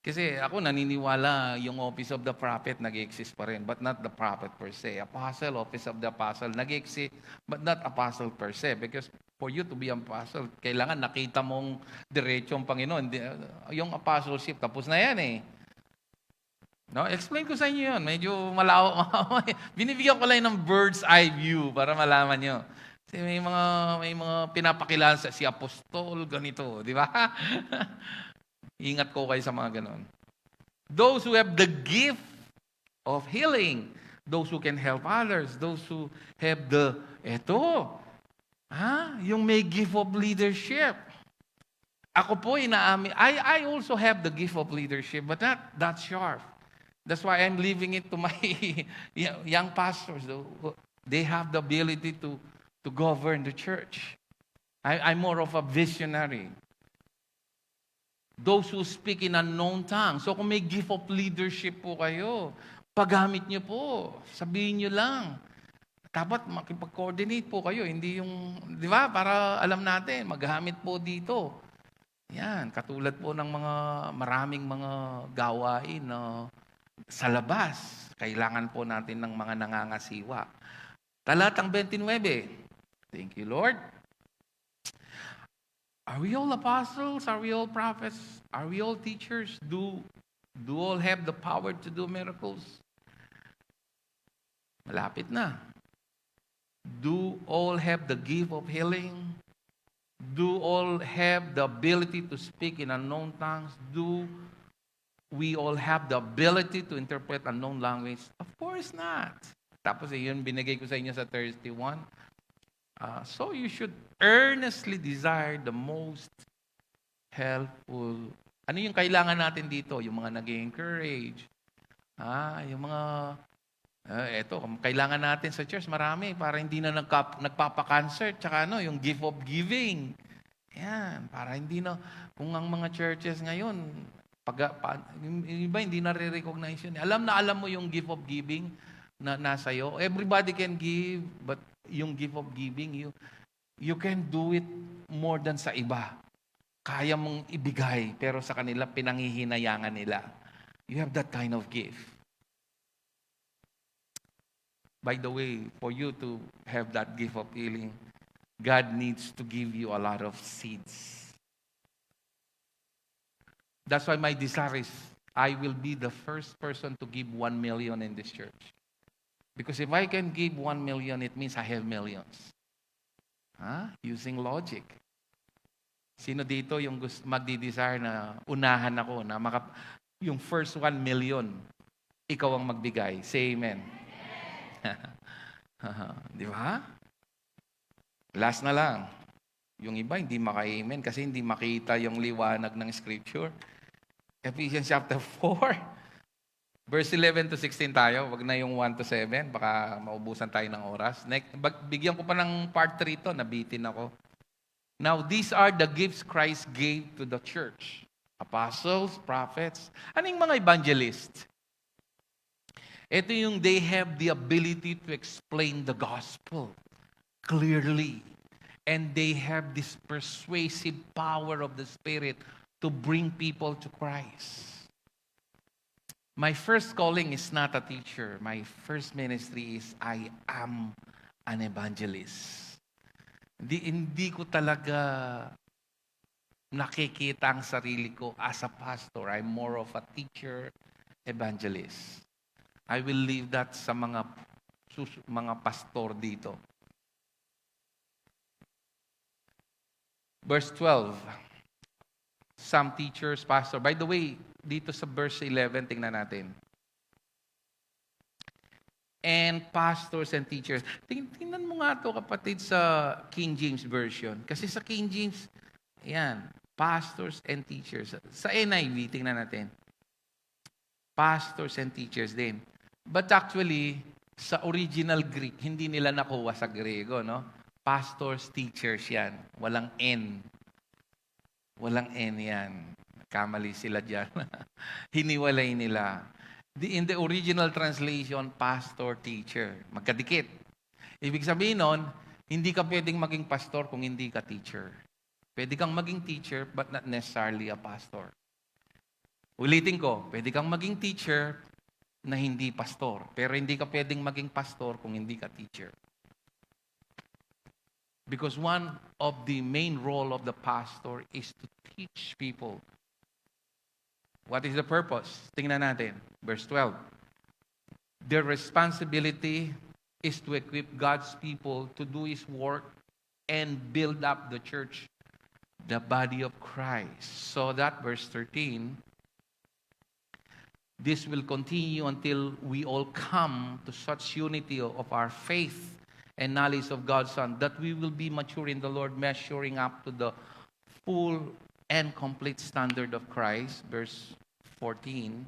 Kasi ako naniniwala yung office of the prophet nag-exist pa rin, but not the prophet per se. Apostle, office of the apostle, nag-exist, but not apostle per se. Because for you to be an apostle, kailangan nakita mong diretso ang Panginoon. Di-, yung apostleship, tapos na yan eh. No? Explain ko sa inyo yun. Medyo malawak. Binibigyan ko lang ng bird's eye view para malaman nyo. Kasi may mga, may mga pinapakilala sa si apostol, ganito, di ba? Ingat ko kayo sa mga ganon. Those who have the gift of healing, those who can help others, those who have the, eto, ha? Yung may gift of leadership. Ako po, inaamin, I, I also have the gift of leadership, but not that sharp. That's why I'm leaving it to my young pastors. They have the ability to, to govern the church. I, I'm more of a visionary. Those who speak in unknown tongues. So kung may gift of leadership po kayo, paggamit nyo po. Sabihin nyo lang. Dapat makipag-coordinate po kayo. Hindi yung, di ba, para alam natin, maggamit po dito. Yan, katulad po ng mga maraming mga gawain na sa labas, kailangan po natin ng mga nangangasiwa. Talatang twenty-nine. Thank you, Lord. Are we all apostles? Are we all prophets? Are we all teachers? Do, do all have the power to do miracles? Malapit na. Do all have the gift of healing? Do all have the ability to speak in unknown tongues? Do we all have the ability to interpret unknown language? Of course not. Tapos, eh, yun binigay ko sa inyo sa thirty-one. Ah, so you should earnestly desire the most helpful. Ano yung kailangan natin dito? Yung mga nag-encourage. Ah, yung mga, ah, eto, kailangan natin sa church, marami, para hindi na nagka-, nagpapa-concert, tsaka ano, yung gift of giving. Yan, para hindi na, kung ang mga churches ngayon, pag, pa, yung, yung iba hindi nare-recognize yun. Alam na alam mo yung gift of giving na nasa iyo. Everybody can give, but yung gift of giving, you, you can do it more than sa iba. Kaya mong ibigay, pero sa kanila, pinangihinayangan nila. You have that kind of gift. By the way, for you to have that gift of healing, God needs to give you a lot of seeds. That's why my desire is I will be the first person to give one million in this church. Because if I can give one million, it means I have millions. Ha? Using logic. Sino dito yung gust-, magdi-desire na unahan ako, na maka-, yung first one million, ikaw ang magbigay? Say amen. Di ba? Last na lang. Yung iba, hindi maka-amen kasi hindi makita yung liwanag ng scripture. Ephesians chapter four, verse eleven to sixteen tayo. Wag na yung one to seven. Baka maubusan tayo ng oras. Next, bag-, bigyan ko pa ng part three to. Nabitin ako. Now, these are the gifts Christ gave to the church. Apostles, prophets. Ano yung mga evangelist? Ito yung they have the ability to explain the gospel clearly. And they have this persuasive power of the Spirit to bring people to Christ. My first calling is not a teacher. My first ministry is I am an evangelist. Hindi, hindi ko talaga nakikita ang sarili ko as a pastor. I'm more of a teacher, evangelist. I will leave that sa mga sus-, mga pastor dito. Verse twelve. Some teachers, pastor. By the way, dito sa verse eleven, tingnan natin. And pastors and teachers. Ting-, tingnan mo nga to, kapatid, sa King James Version. Kasi sa King James, yan, pastors and teachers. Sa N I V, tingnan natin. Pastors and teachers din. But actually, sa original Greek, hindi nila nakuha sa Griego, no? Pastors, teachers yan. Walang N. Walang N yan. Kamali sila dyan. Hiniwalay nila. The, in the original translation, pastor, teacher. Magkadikit. Ibig sabihin nun, hindi ka pwedeng maging pastor kung hindi ka teacher. Pwede kang maging teacher, but not necessarily a pastor. Ulitin ko, pwede kang maging teacher na hindi pastor, pero hindi ka pwedeng maging pastor kung hindi ka teacher. Because one of the main role of the pastor is to teach people. What is the purpose? Tingnan natin, verse twelve. Their responsibility is to equip God's people to do His work and build up the church, the body of Christ. So that verse thirteen, this will continue until we all come to such unity of our faith and knowledge of God's Son, that we will be mature in the Lord, measuring up to the full and complete standard of Christ. Verse fourteen,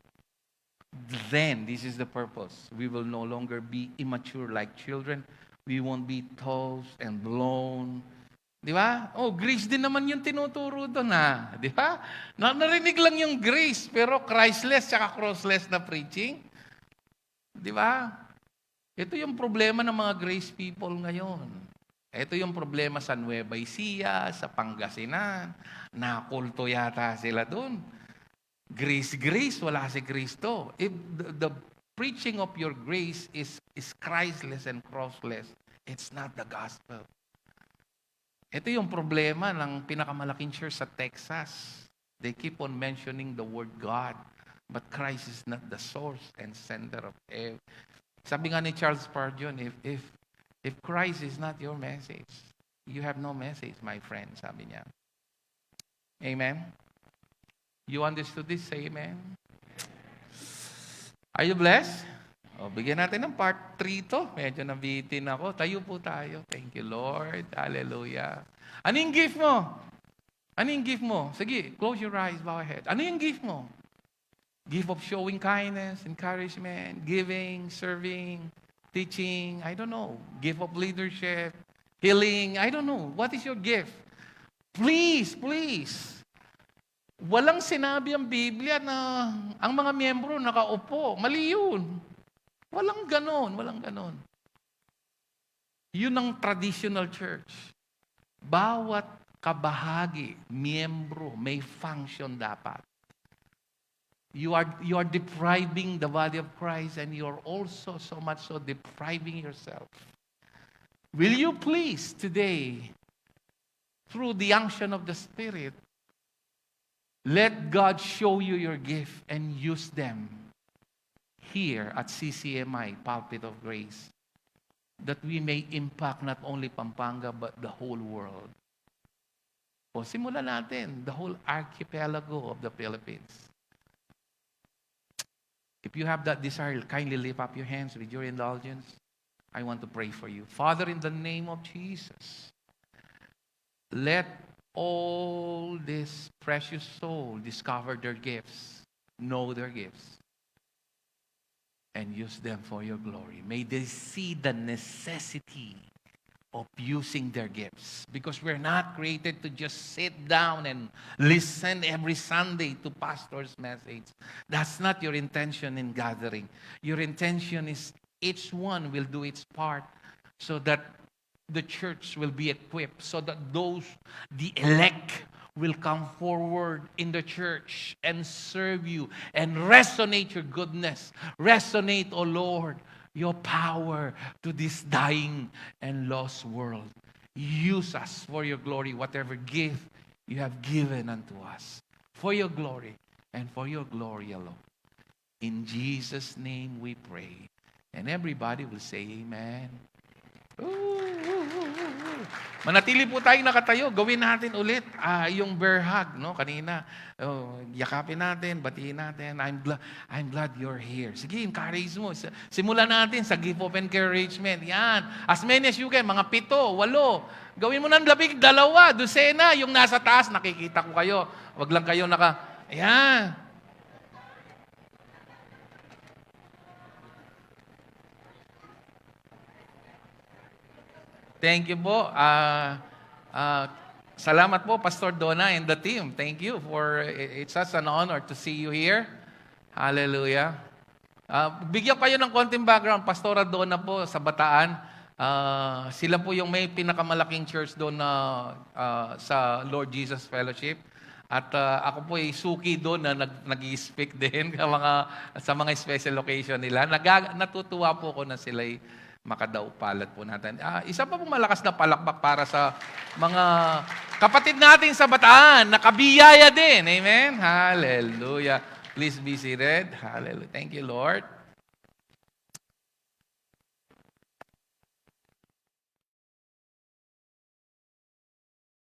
then, this is the purpose, we will no longer be immature like children. We won't be tossed and blown. Di ba? Oh, grace din naman yung tinuturo doon, ha? Di ba? Na, narinig lang yung grace, pero Christless tsaka crossless na preaching. Di ba? Ito yung problema ng mga grace people ngayon. Ito yung problema sa Nueva Ecija, sa Pangasinan. Nakulto yata sila doon. Grace, grace, wala si Kristo. If the, the preaching of your grace is, is Christless and crossless, it's not the gospel. Ito yung problema ng pinakamalaking church sa Texas. They keep on mentioning the word God, but Christ is not the source and center of ev-, sabi nga ni Charles Spurgeon, if, if, if Christ is not your message, you have no message, my friend, sabi niya. Amen? You understood this? Say amen. Are you blessed? O, bigyan natin ng part three to. Medyo nabitin ako. Tayo po tayo. Thank you, Lord. Hallelujah. Ano yung gift mo? Ano yung gift mo? Sige, close your eyes, bow your head. Ano yung gift mo? Gift of showing kindness, encouragement, giving, serving, teaching, I don't know. Gift of leadership, healing, I don't know. What is your gift? Please, please. Walang sinabi ang Biblia na ang mga miyembro nakaupo. Mali yun. Walang ganon, walang ganon. Yun ang traditional church. Bawat kabahagi, miyembro, may function dapat. You are, you are depriving the body of Christ, and you are also so much so depriving yourself. Will you please today, through the unction of the Spirit, let God show you your gift and use them here at C C M I, Pulpit of Grace, that we may impact not only Pampanga but the whole world. O, simulan natin, the whole archipelago of the Philippines. If you have that desire, kindly lift up your hands with your indulgence. I want to pray for you. Father, in the name of Jesus, let all this precious soul discover their gifts, know their gifts, and use them for your glory. May they see the necessity of using their gifts. Because we're not created to just sit down and listen every Sunday to pastor's message. That's not your intention in gathering. Your intention is each one will do its part so that the church will be equipped, so that those, the elect, will come forward in the church and serve you and resonate your goodness. Resonate, O Lord, your power to this dying and lost world. Use us for your glory, whatever gift you have given unto us, for your glory and for your glory alone. In Jesus' name we pray. And everybody will say, "Amen." Ooh, ooh, ooh, ooh, ooh. Manatili po tayong nakatayo. Gawin natin ulit, ah, yung bear hug, no? Kanina, oh, yakapin natin, batiin natin. "I'm gla-, I'm glad you're here." Sige, encourage mo. Sa-, simulan natin sa gift of encouragement. Yan. As many as you can. Mga pito, walo. Gawin mo ng labing dalawa, dosena. Yung nasa taas, nakikita ko kayo. Wag lang kayo naka-, yan. Thank you po. Ah, ah, salamat po, Pastor Donna and the team. Thank you for, it's such an honor to see you here. Hallelujah. Ah, bigyan kayo ng konting background. Pastora Donna po sa Bataan. Ah, sila po yung may pinakamalaking church doon na, ah, sa Lord Jesus Fellowship. At, ah, ako po ay suki doon na nag-, nag-i-speak din sa mga, sa mga special occasion nila. Naga-, natutuwa po ako na sila'y makadaupalad po natin. Ah, isa pa pong malakas na palakpak para sa mga kapatid natin sa Bataan, nakabiyaya din. Amen? Hallelujah. Please be seated. Hallelujah. Thank you, Lord.